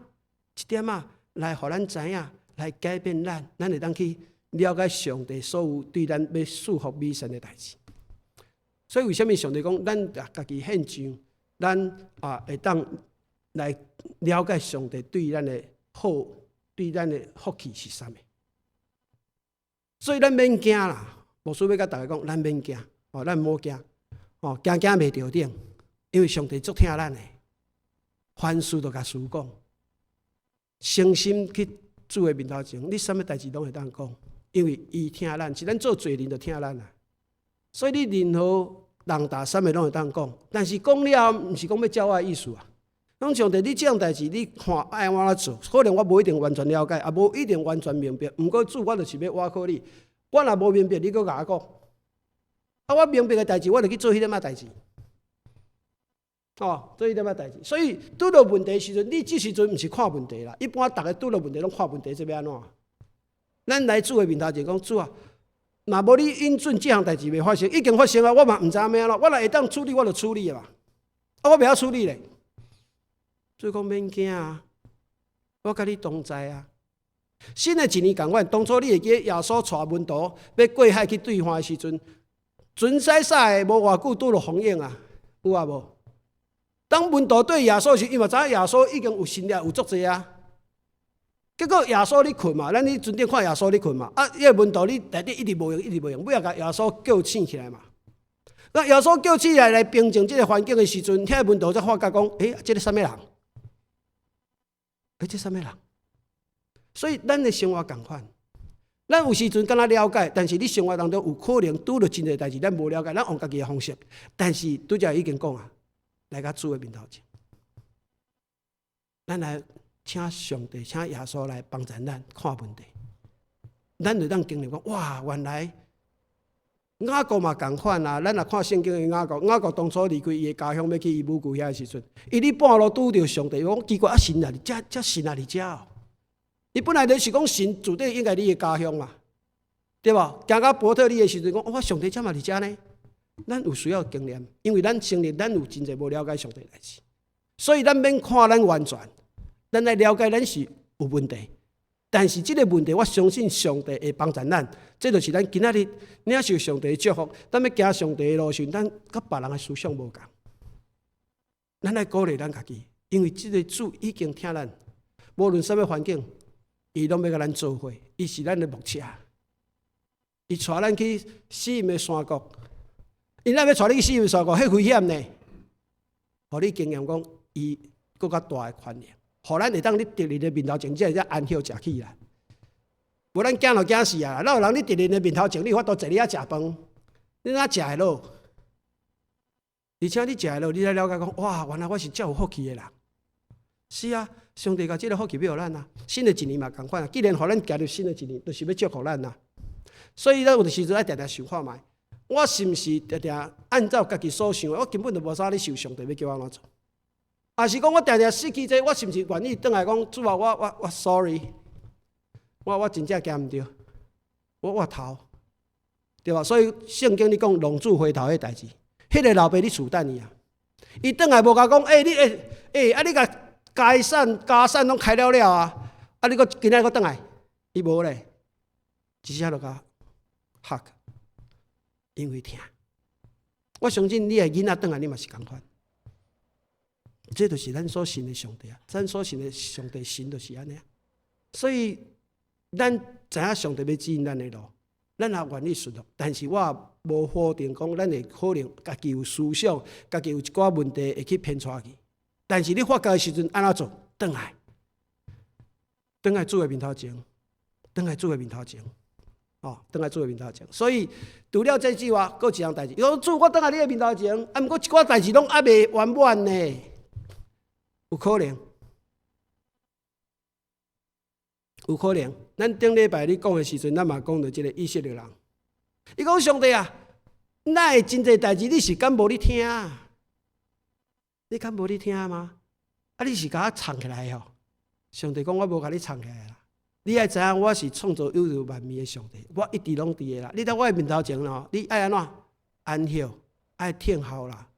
一點仔來予咱知影，來改變咱，咱會當去了解上帝所有對咱欲賜福美善的代誌。所以為啥物上帝講咱家己獻上，咱啊會當來了解上帝對咱的好，對咱的福氣是啥物？所以咱免驚啦，牧師欲共大家講，咱免驚，哦，咱毋好驚，哦，驚驚袂著頂，因為上帝足疼咱的，凡事都共事講，誠心去主的面頭前，你啥物代誌攏會當講，因為伊疼咱，是咱做罪人就疼咱啊。所以你任何重大啥物攏會當講，但是講了後，毋是講欲照我的意思啊。講上帝，你這項代誌，你看愛按怎做？可能我無一定完全了解，也無一定完全明白。毋過主，我就是欲倚靠你。我若無明白，你閣共我講。啊，我明白的代誌，我就去做彼點仔代誌。哦，做彼點仔代誌。所以拄著問題時陣，你這時陣毋是看問題啦。一般逐家拄著問題攏看問題，這欲按怎？咱來主的面頭前講，主啊，若無你允准這項代誌袂發生，已經發生啊，我嘛毋知影欲按怎。我若會當處理，我就處理啊嘛。啊，我袂曉處理咧。所以講免驚啊，我佮你同在啊。新的一年仝款，當初你會記得耶穌帶門徒欲過海去對岸的時陣，船駛駛的無偌久拄著風湧啊，有啊無？當門徒對耶穌時，伊嘛知影耶穌已經有神力有足濟啊。結果耶穌咧睏嘛，咱佇船頂看耶穌咧睏嘛，啊，彼个門徒佇內底一直無閒，一直無閒，尾仔共耶穌叫醒起來嘛。那耶穌叫起來來平靜這个環境的時陣，遐門徒才發覺講，欸，這个啥物人？欸，這啥物人？所以咱的生活仝款，咱有時陣敢若了解，但是你生活當中有可能拄著真濟代誌，咱無了解，咱用家己的方式。但是拄才已經講啊，來到主的面頭前，咱來請上帝、請耶穌來幫助咱看問題，咱就當經歷講，哇，原來雅各嘛仝款啊！咱若看聖經的雅各，雅各當初離開伊的家鄉，欲去伊母故遐的時陣，伊佇半路拄著上帝，講奇怪啊，神啊佇遮，遮神啊佇遮哦。伊本來就是講神絕對應該佇伊的家鄉嘛，對無？行到伯特利的時陣，講哇，上帝怎嘛佇遮呢？咱有需要經驗，因為咱承認咱有真濟無了解上帝代誌，所以咱免看咱完全，咱來了解咱是有問題。但是這個問題，我相信上帝會幫助咱。這就是咱今仔日領受上帝的祝福，咱欲行上帝的路時，咱佮別人的思想無仝。咱來鼓勵咱家己，因為這個主已經疼咱，無論啥物環境，伊攏欲共咱做伙。伊是咱的牧者，伊帶咱去死蔭的山谷。伊若欲帶你去死蔭山谷，彼危險呢？予你經驗講，伊閣較大的權能。予咱會當佇敵人的面頭前，才會安歇食起來。無咱驚就驚死啊！哪有人佇敵人的面頭前，你有法度坐佇遐食飯？你哪食會落？而且你食會落，你才了解講，哇，原來我是遮有福氣的人。是啊，上帝共這个福氣欲予咱啊。新的一年嘛仝款啊，既然予咱行入新的一年，就是欲祝福咱啊。所以咱有的時陣愛定定想看覓，我是毋是定定按照家己所想的？我根本就無啥咧想上帝欲叫我按怎做。抑是講我定定失去這個，我是毋是願意轉來講主啊？我我我 sorry，我我真正行毋著，我我頭，對吧？所以聖經裡講浪子回頭彼代誌，彼个老爸佇厝等伊啊，伊轉來無共講，欸你欸欸啊你共家產家產攏開了了啊，啊你閣今仔閣轉來，伊無咧，一下就共 hug，因為疼。我相信你的囡仔轉來，你嘛是仝款。這就是咱所信的上帝啊！咱所信的上帝神就是按呢。所以咱知影上帝欲指引咱的路，咱也願意順服。但是我無否定講，咱會可能家己有思想，家己有一寡問題會去偏帶去。但是你發覺的時陣，按怎做？轉來，轉來主的面頭前，轉來主的面頭前，哦，轉來主的面頭前。所以除了這之外，閣有一項代誌。伊講主，我轉來你的面頭前，啊，毋過一寡代誌攏猶未圓滿呢，有可能，有可能。咱頂禮拜你講的時陣，咱嘛講著這个以色列人。伊講上帝啊，哪會真濟代誌你是敢無咧聽？你敢無咧聽嗎？啊，你是共我藏起來吼？上帝講我無共你藏起來啦。你愛知影我是創造宇宙萬物的上帝，我一直攏佇个啦。你佇我的面頭前吼，你愛按怎安歇，愛聽候啦。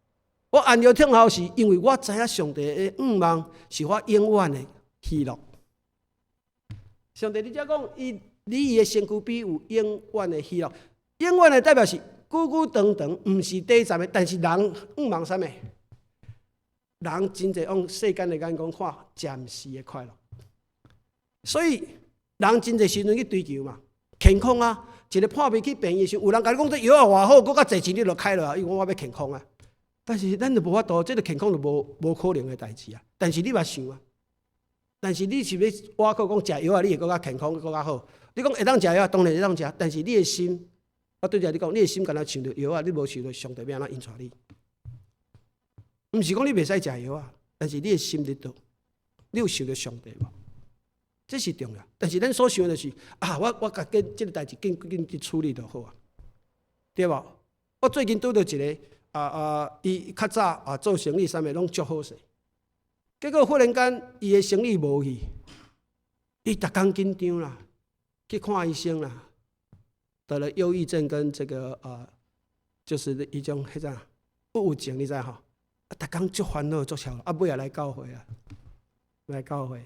我安歇聽候是因為我知影上帝的向望是我永遠的喜樂。上帝你才講，伊你伊的身軀必有永遠的喜樂，永遠的代表是久久長長，毋是短暫的。但是人向望啥物？人真濟用世間的眼光看暫時的快樂，所以人真濟時陣去追求嘛，健康啊，一个破病去病院的時，有人共你講這藥仔偌好，閣較濟錢你就開落，伊講我欲健康啊。但是咱就無法度，這个健康就無可能的代誌啊。但是你嘛想啊，但是你是欲倚靠講食藥仔，你會閣較健康，閣較好。你講會當食藥，當然會當食，但是你的心，我對著你講，你的心敢若想著藥仔，你無想著上帝欲按怎引帶你。毋是講你袂使食藥仔，但是你的心佇佗，你有想著上帝無？這是重要。但是咱所想的就是啊，我共緊這个代誌緊緊去處理就好啊，對無？我最近拄著一个伊較早啊做生意啥物攏足好勢，結果忽然間伊的生意無去，伊逐工緊張啦，去看醫生啦，得了憂鬱症跟這个就是彼種彼種鬱症，你知吼？啊，逐工足煩惱足吵，啊，尾仔來教會啊，來教會。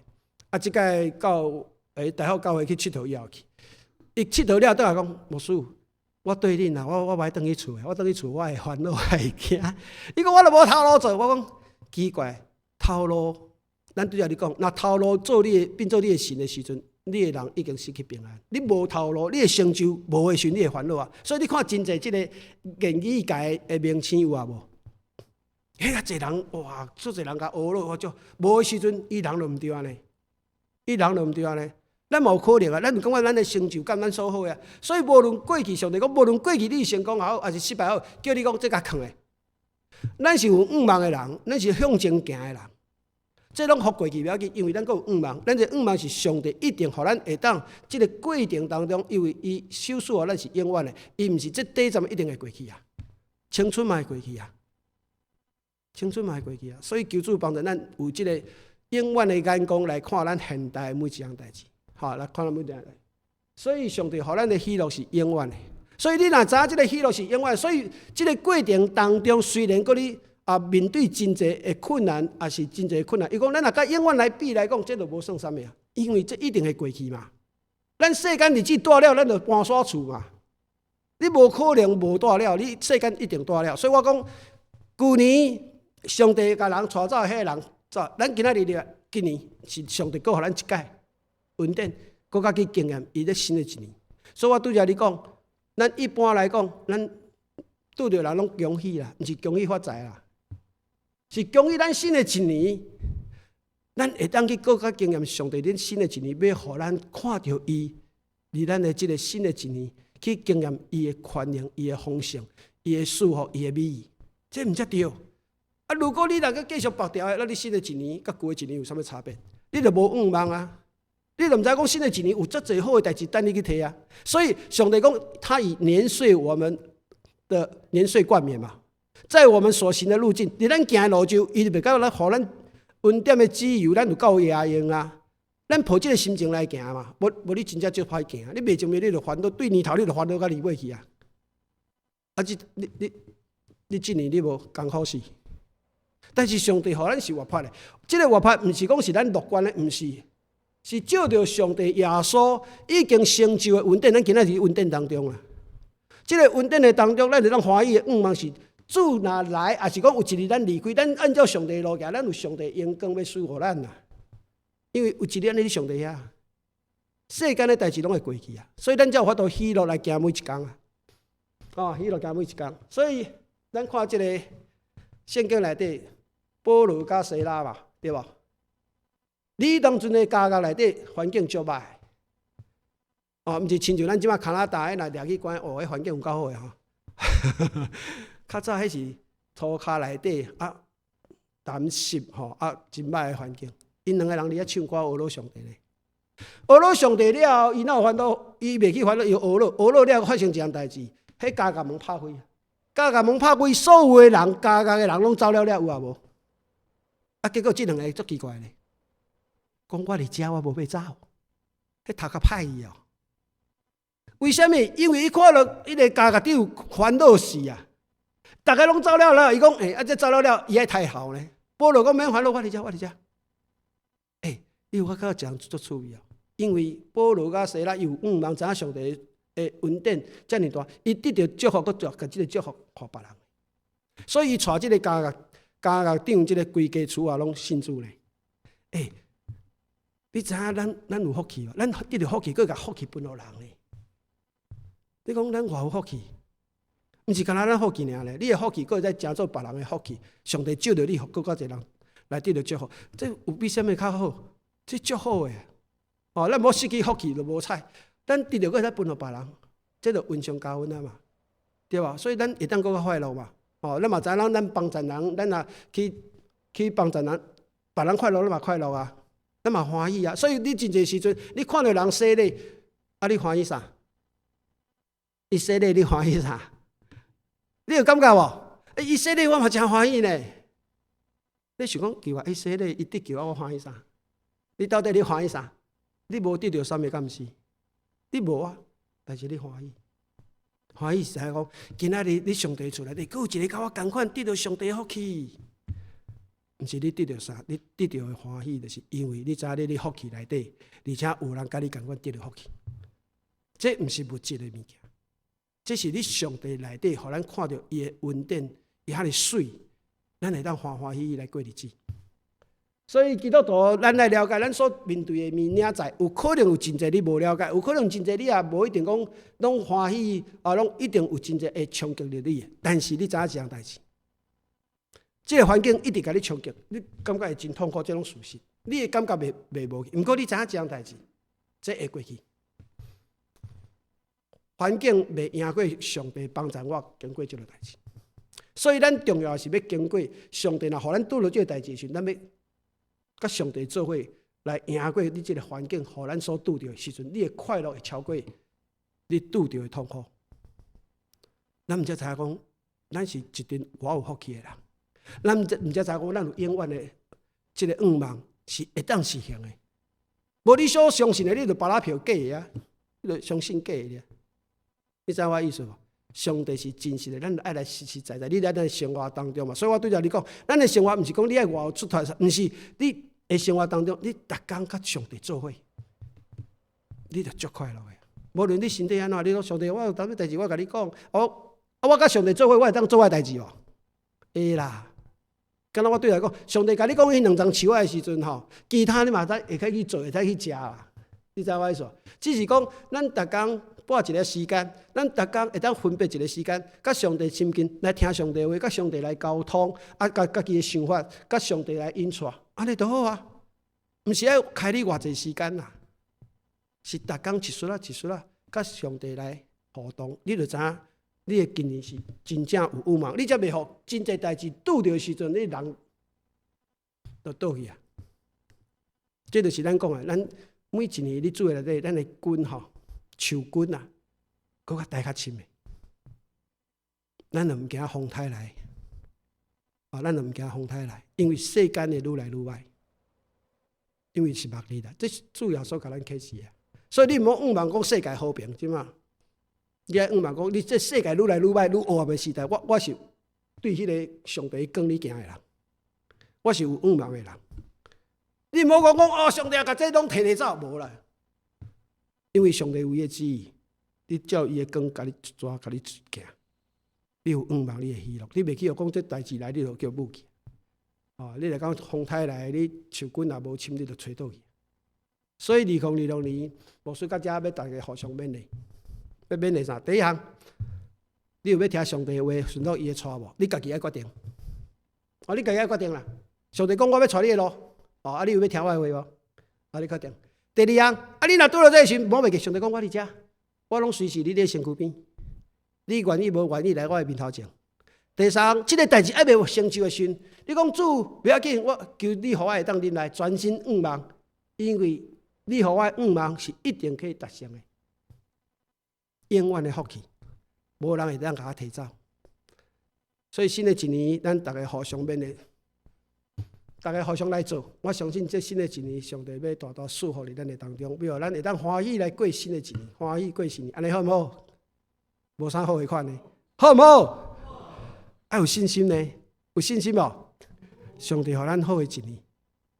啊，這擺到大福教會去𨑨迌以後去，伊𨑨迌了，倒來講牧師，我對恁啊，我無愛轉去厝的，我轉去厝我會煩惱，我會驚。伊講我都無頭路做，我講奇怪，頭路，咱拄才你講，若頭路做你的變做你的神的時陣，你的人已經失去平安。你無頭路，你的成就無的時陣，你會煩惱啊。所以你看真濟這個演藝界的明星有啊無？彼較濟人哇，足濟人共呵咾，我就無的時陣，伊人就毋對按呢，伊人就毋對按呢。咱嘛有可能啊，咱就感覺咱的成就佮咱所好啊。所以無論過去，上帝講，無論過去你成功也好，抑是失敗也好，叫你講這共囥的。咱是有向望的人，咱是向前行的人。這攏予過去袂要緊，因為咱閣有向望。咱這向望是上帝一定予咱會當這个過程當中，因為伊賞賜予咱是永遠的，伊毋是這短暫一定會過去啊。青春嘛會過去啊，青春嘛會過去啊。所以求主幫助咱有這个永遠的眼光來看咱現代的每一項代誌。好，來看咱每一項代誌。所以上帝予咱的喜樂是永遠的。所以你若知影這个喜樂是永遠，所以這个過程當中雖然閣你啊面對真濟的困難，也是真濟困難。伊講咱若佮永遠來比來講，這就無算啥物啊，因為這一定會過去嘛。咱世間日子蹛了，咱就搬煞厝嘛。你無可能無蹛了，你世間一定蹛了。所以我講，舊年上帝共人帶走彼个人走，咱今仔日咧，今年是上帝閣予咱一擺恩典，閣較去經驗伊咧新的一年。所以我拄才你講，咱一般來講，咱拄著人攏恭喜啦，毋是恭喜發財啦，是恭喜咱新的一年，咱會當去閣較經驗上帝，恁新的一年欲予咱看著伊，佇咱的這个新的一年去經驗伊的寬容、伊的豐盛、伊的賜福、伊的美意，這毋才對。啊，如果你若閣繼續縛牢的，那你新的一年佮舊的一年有啥物差別？你就無向望啊！你就毋知講新的一年有遮濟好的代誌等你去提啊！所以上帝講，他以年歲我們的年歲冠冕嘛，在我們所行的路徑，佇咱行的路就，伊就袂共咱，予咱恩典的自由，咱有夠額用啊！咱抱這个心情來行嘛，無無你真正足歹行，你袂前面你就煩惱，對年頭你就煩惱到年尾去啊！啊，這你你你這年你無艱苦死，但是上帝予咱是活潑的，這个活潑毋是講是咱樂觀的，毋是，是借著上帝耶穌已經成就的恩典，咱今仔佇恩典當中啊。這个恩典的當中，咱會當歡喜的向望是主若來，抑是講有一日咱離開，咱按照上帝的路行，咱有上帝榮光欲賜予咱啊。因為有一日咱佇上帝遐，世間的代誌攏會過去啊，所以咱才有法度喜樂來行每一工啊。哦，喜樂行每一工。所以咱看這個聖經內底，保羅佮西拉嘛，對無？你當陣的監獄內底環境足歹，哦，毋是親像咱這馬加拿大，若掠去關，哦，彼環境有夠好的吼。較早彼是塗跤內底啊，澹濕吼啊，真歹的環境。𪜶兩個人佇遐唱歌，呵咾上帝咧。呵咾上帝了後，伊哪有煩惱？伊袂去煩惱，伊呵咾，呵咾了後發生一項代誌，彼監獄門拍開，監獄門拍開，所有的人，監獄的人攏走了了，有抑無？啊，結果這兩个足奇怪咧，講我佇遮，我無欲走，彼頭殼歹去哦。為啥物？因為伊看著彼个監獄長煩惱死啊！逐家攏走了了，伊講，欸，啊，這走了了，伊愛刣頭呢。保羅講免煩惱，我佇遮，我佇遮。欸，你有感覺講足趣味哦？因為保羅佮西拉伊有向望，知影上帝的恩典遮爾大，伊得著祝福，閣帶共這个祝福予別人。所以伊帶這个監獄監獄長這个規家厝啊，攏信主咧。欸，你知影咱咱有福氣無？咱得著福氣，閣共福氣分予人咧。你講咱偌有福氣？毋是干焦咱福氣爾咧，你的福氣閣會使成做別人的福氣。上帝借著你，予閣較濟人來得著祝福，這有比啥物較好？這足好的。哦，咱無失去福氣就無彩，咱得著閣會使分予別人，這就恩上加恩啊嘛，對無？所以咱會當閣較快樂嘛。哦，咱嘛知影咱咱幫助人，咱若去去幫助人，別人快樂，咱嘛快樂啊，咱嘛歡喜啊。所以你真濟時陣，你看著人洗禮，啊，你歡喜啥？伊洗禮你歡喜啥？你有感覺無？欸，伊洗禮我嘛誠歡喜呢。你想講奇怪，伊洗禮伊得救啊，我歡喜啥？你到底你歡喜啥？你無得著啥物敢毋是？你無啊，但是你歡喜。歡喜是講，今仔日你上帝厝內底，閣有一个佮我仝款得著上帝福氣。毋是你得著啥，你得著的歡喜，就是因為你知影你佇福氣內底，而且有人佮你仝款得著福氣。這毋是物質的物件，這是你上帝內底，予咱看著伊的恩典，伊遐爾媠，咱會當歡歡喜喜來過日子。所以基督徒，咱來了解咱所面對的物件在，有可能有真濟你無了解，有可能真濟你也無一定講攏歡喜，啊，攏一定有真濟會衝擊著你的。但是你知影一項代誌，這个環境一直共你衝擊，你感覺會真痛苦，這攏事實。你會感覺袂袂無去，毋過你知影一項代誌，這會過去。環境袂贏過上帝幫助我經過這个代誌，所以咱重要的是欲經過上帝，若予咱拄著這个代誌時，咱欲佮上帝做伙來贏過你這个環境，予咱所拄著的時陣，你的快樂會超過你拄著的痛苦。咱毋才知影講，咱是一陣偌有福氣的人。咱毋才毋才知影講，咱有永遠的這个願望是會當實現的。無你所相信的，你就芭樂票假的啊！你就相信假的。你知影我意思無？上帝是真實的，咱愛來實實在在。你佇咱生活當中嘛，所以我拄才你講，咱的生活毋是講你愛偌有出頭，毋是你的生活當中，你逐工佮上帝做伙，你就足快樂的。無論你身體按怎，你講上帝，我有啥物代誌，我共你講，哦，啊，我佮上帝做伙，我會當做我的代誌無？會啦。敢若我對來講，上帝共你講彼兩欉樹仔的時陣吼，其他你嘛會使去做，會使去食啦。你知我意思無？只是講咱逐工撥一个時間，咱逐工會當分別一个時間，佮上帝親近，來聽上帝話，佮上帝來溝通，啊，共家己的想法，佮上帝來引帶，按呢就好啊。毋是愛開你偌濟時間啦，是逐工一絲仔一絲仔，佮上帝來互動，你就知影你的今年是真正有盼望，你才袂予真濟代誌拄著的時陣，你人就倒去啊。這就是咱講的，咱每一年佇主的內底，咱的根吼樹根啊，閣較栽較深的。咱就毋驚風颱來，啊，咱就毋驚風颱來，因為世間會愈來愈歹，因為是末日啦。這是主耶穌共咱啟示的，所以你毋好向望講世界和平，這馬。你愛向望講，你這世界愈來愈歹、愈黑暗的時代，我我是對彼个上帝光裡行的人，我是有向望的人。你毋好講講哦，上帝共這攏提提走，無啦。因為上帝有伊的旨意，你照伊的光共你抓，共你行，你有向望，你會喜樂。你袂去予講這代誌來，你就叫武去。哦，你若講風颱來，你樹根若無深，你就吹倒去。所以2026年，牧師佮遮欲大家互相勉勵，欲勉勵啥？第一項，你有欲聽上帝的話，順著伊的帶無？你家己愛決定。哦，你家己愛決定啦。上帝講我欲帶你的路，哦，啊，你有欲聽我的話無？啊，你決定。第二項，啊，你若拄著這个時，無袂記，上帝講我佇遮，我攏隨時佇你的身軀邊，你願意無願意來我的面頭前。第三，這个代誌猶未成就的時陣，你講主袂要緊，我求你予我會當忍耐，專心仰望，因為你予我仰望是一定可以達成的，永遠的福氣，無人會當共我提走。所以新的一年，咱逐家互相勉勵，逐家互相來做。我相信這新的一年，上帝欲大大賜福佇咱的當中，欲予咱會當歡喜來過新的一年，歡喜過新年，按呢好毋好？無啥好的款呢，好毋好？愛有信心呢，有信心無？上帝予咱好的一年，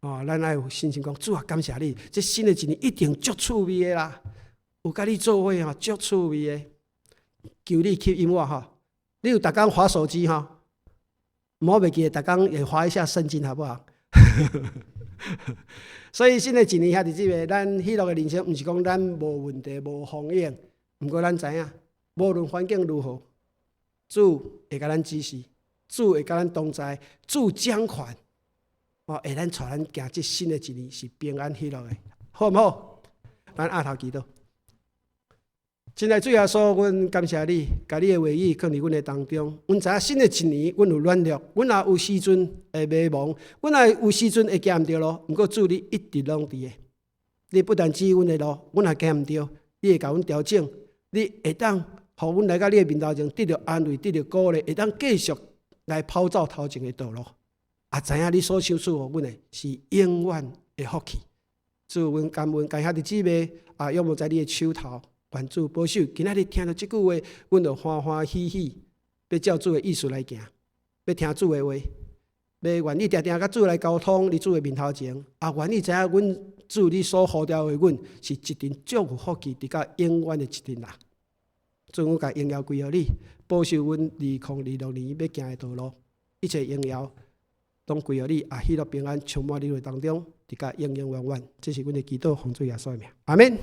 哦，咱愛有信心講，主啊，感謝你，這新的一年一定足趣味的啦，有佮你做伙吼，足趣味的。求你吸引我吼，你有逐工滑手機吼？毋好袂記得逐工也滑一下聖經，好不好？所以新的一年兄弟姊妹，咱喜樂的人生，毋是講咱無問題、無風雨，毋過咱知影，無論環境如何，主會共咱指示，主會佮咱同在，主掌權，哦，會咱帶咱行這新的一年是平安喜樂的，好毋好？咱阿頭祈禱。親愛主耶穌，阮感謝你，共你的話語放佇阮的當中。阮知影新的一年，阮有軟弱，阮也有時陣會迷茫，阮也有時陣會行毋著路。毋過主你一直攏佇的，你不但指阮的路，阮若行毋著，你會共阮調整，你會當予阮來到你的面頭前，得著安慰，得著鼓勵，會當繼續來跑走頭前的道路。也知影你所賞賜予阮的是永遠的福氣。主，阮感恩，感謝兄弟姊妹啊，仰望在你的手頭。願主保守，今仔日聽著這句話，阮就歡歡喜喜，欲照主的意思來行，欲聽主的話，欲願意定定佮主來溝通，佇主的面頭前，也願意知影阮主你所呼召的阮，是一陣足有福氣，直到永遠的一陣人。主，阮共榮耀歸予你，保守阮2026年欲行的道路，一切榮耀攏歸予你，也喜樂平安充滿佇你當中，直到永永遠遠。這是阮的祈禱，奉主耶穌的名，阿們。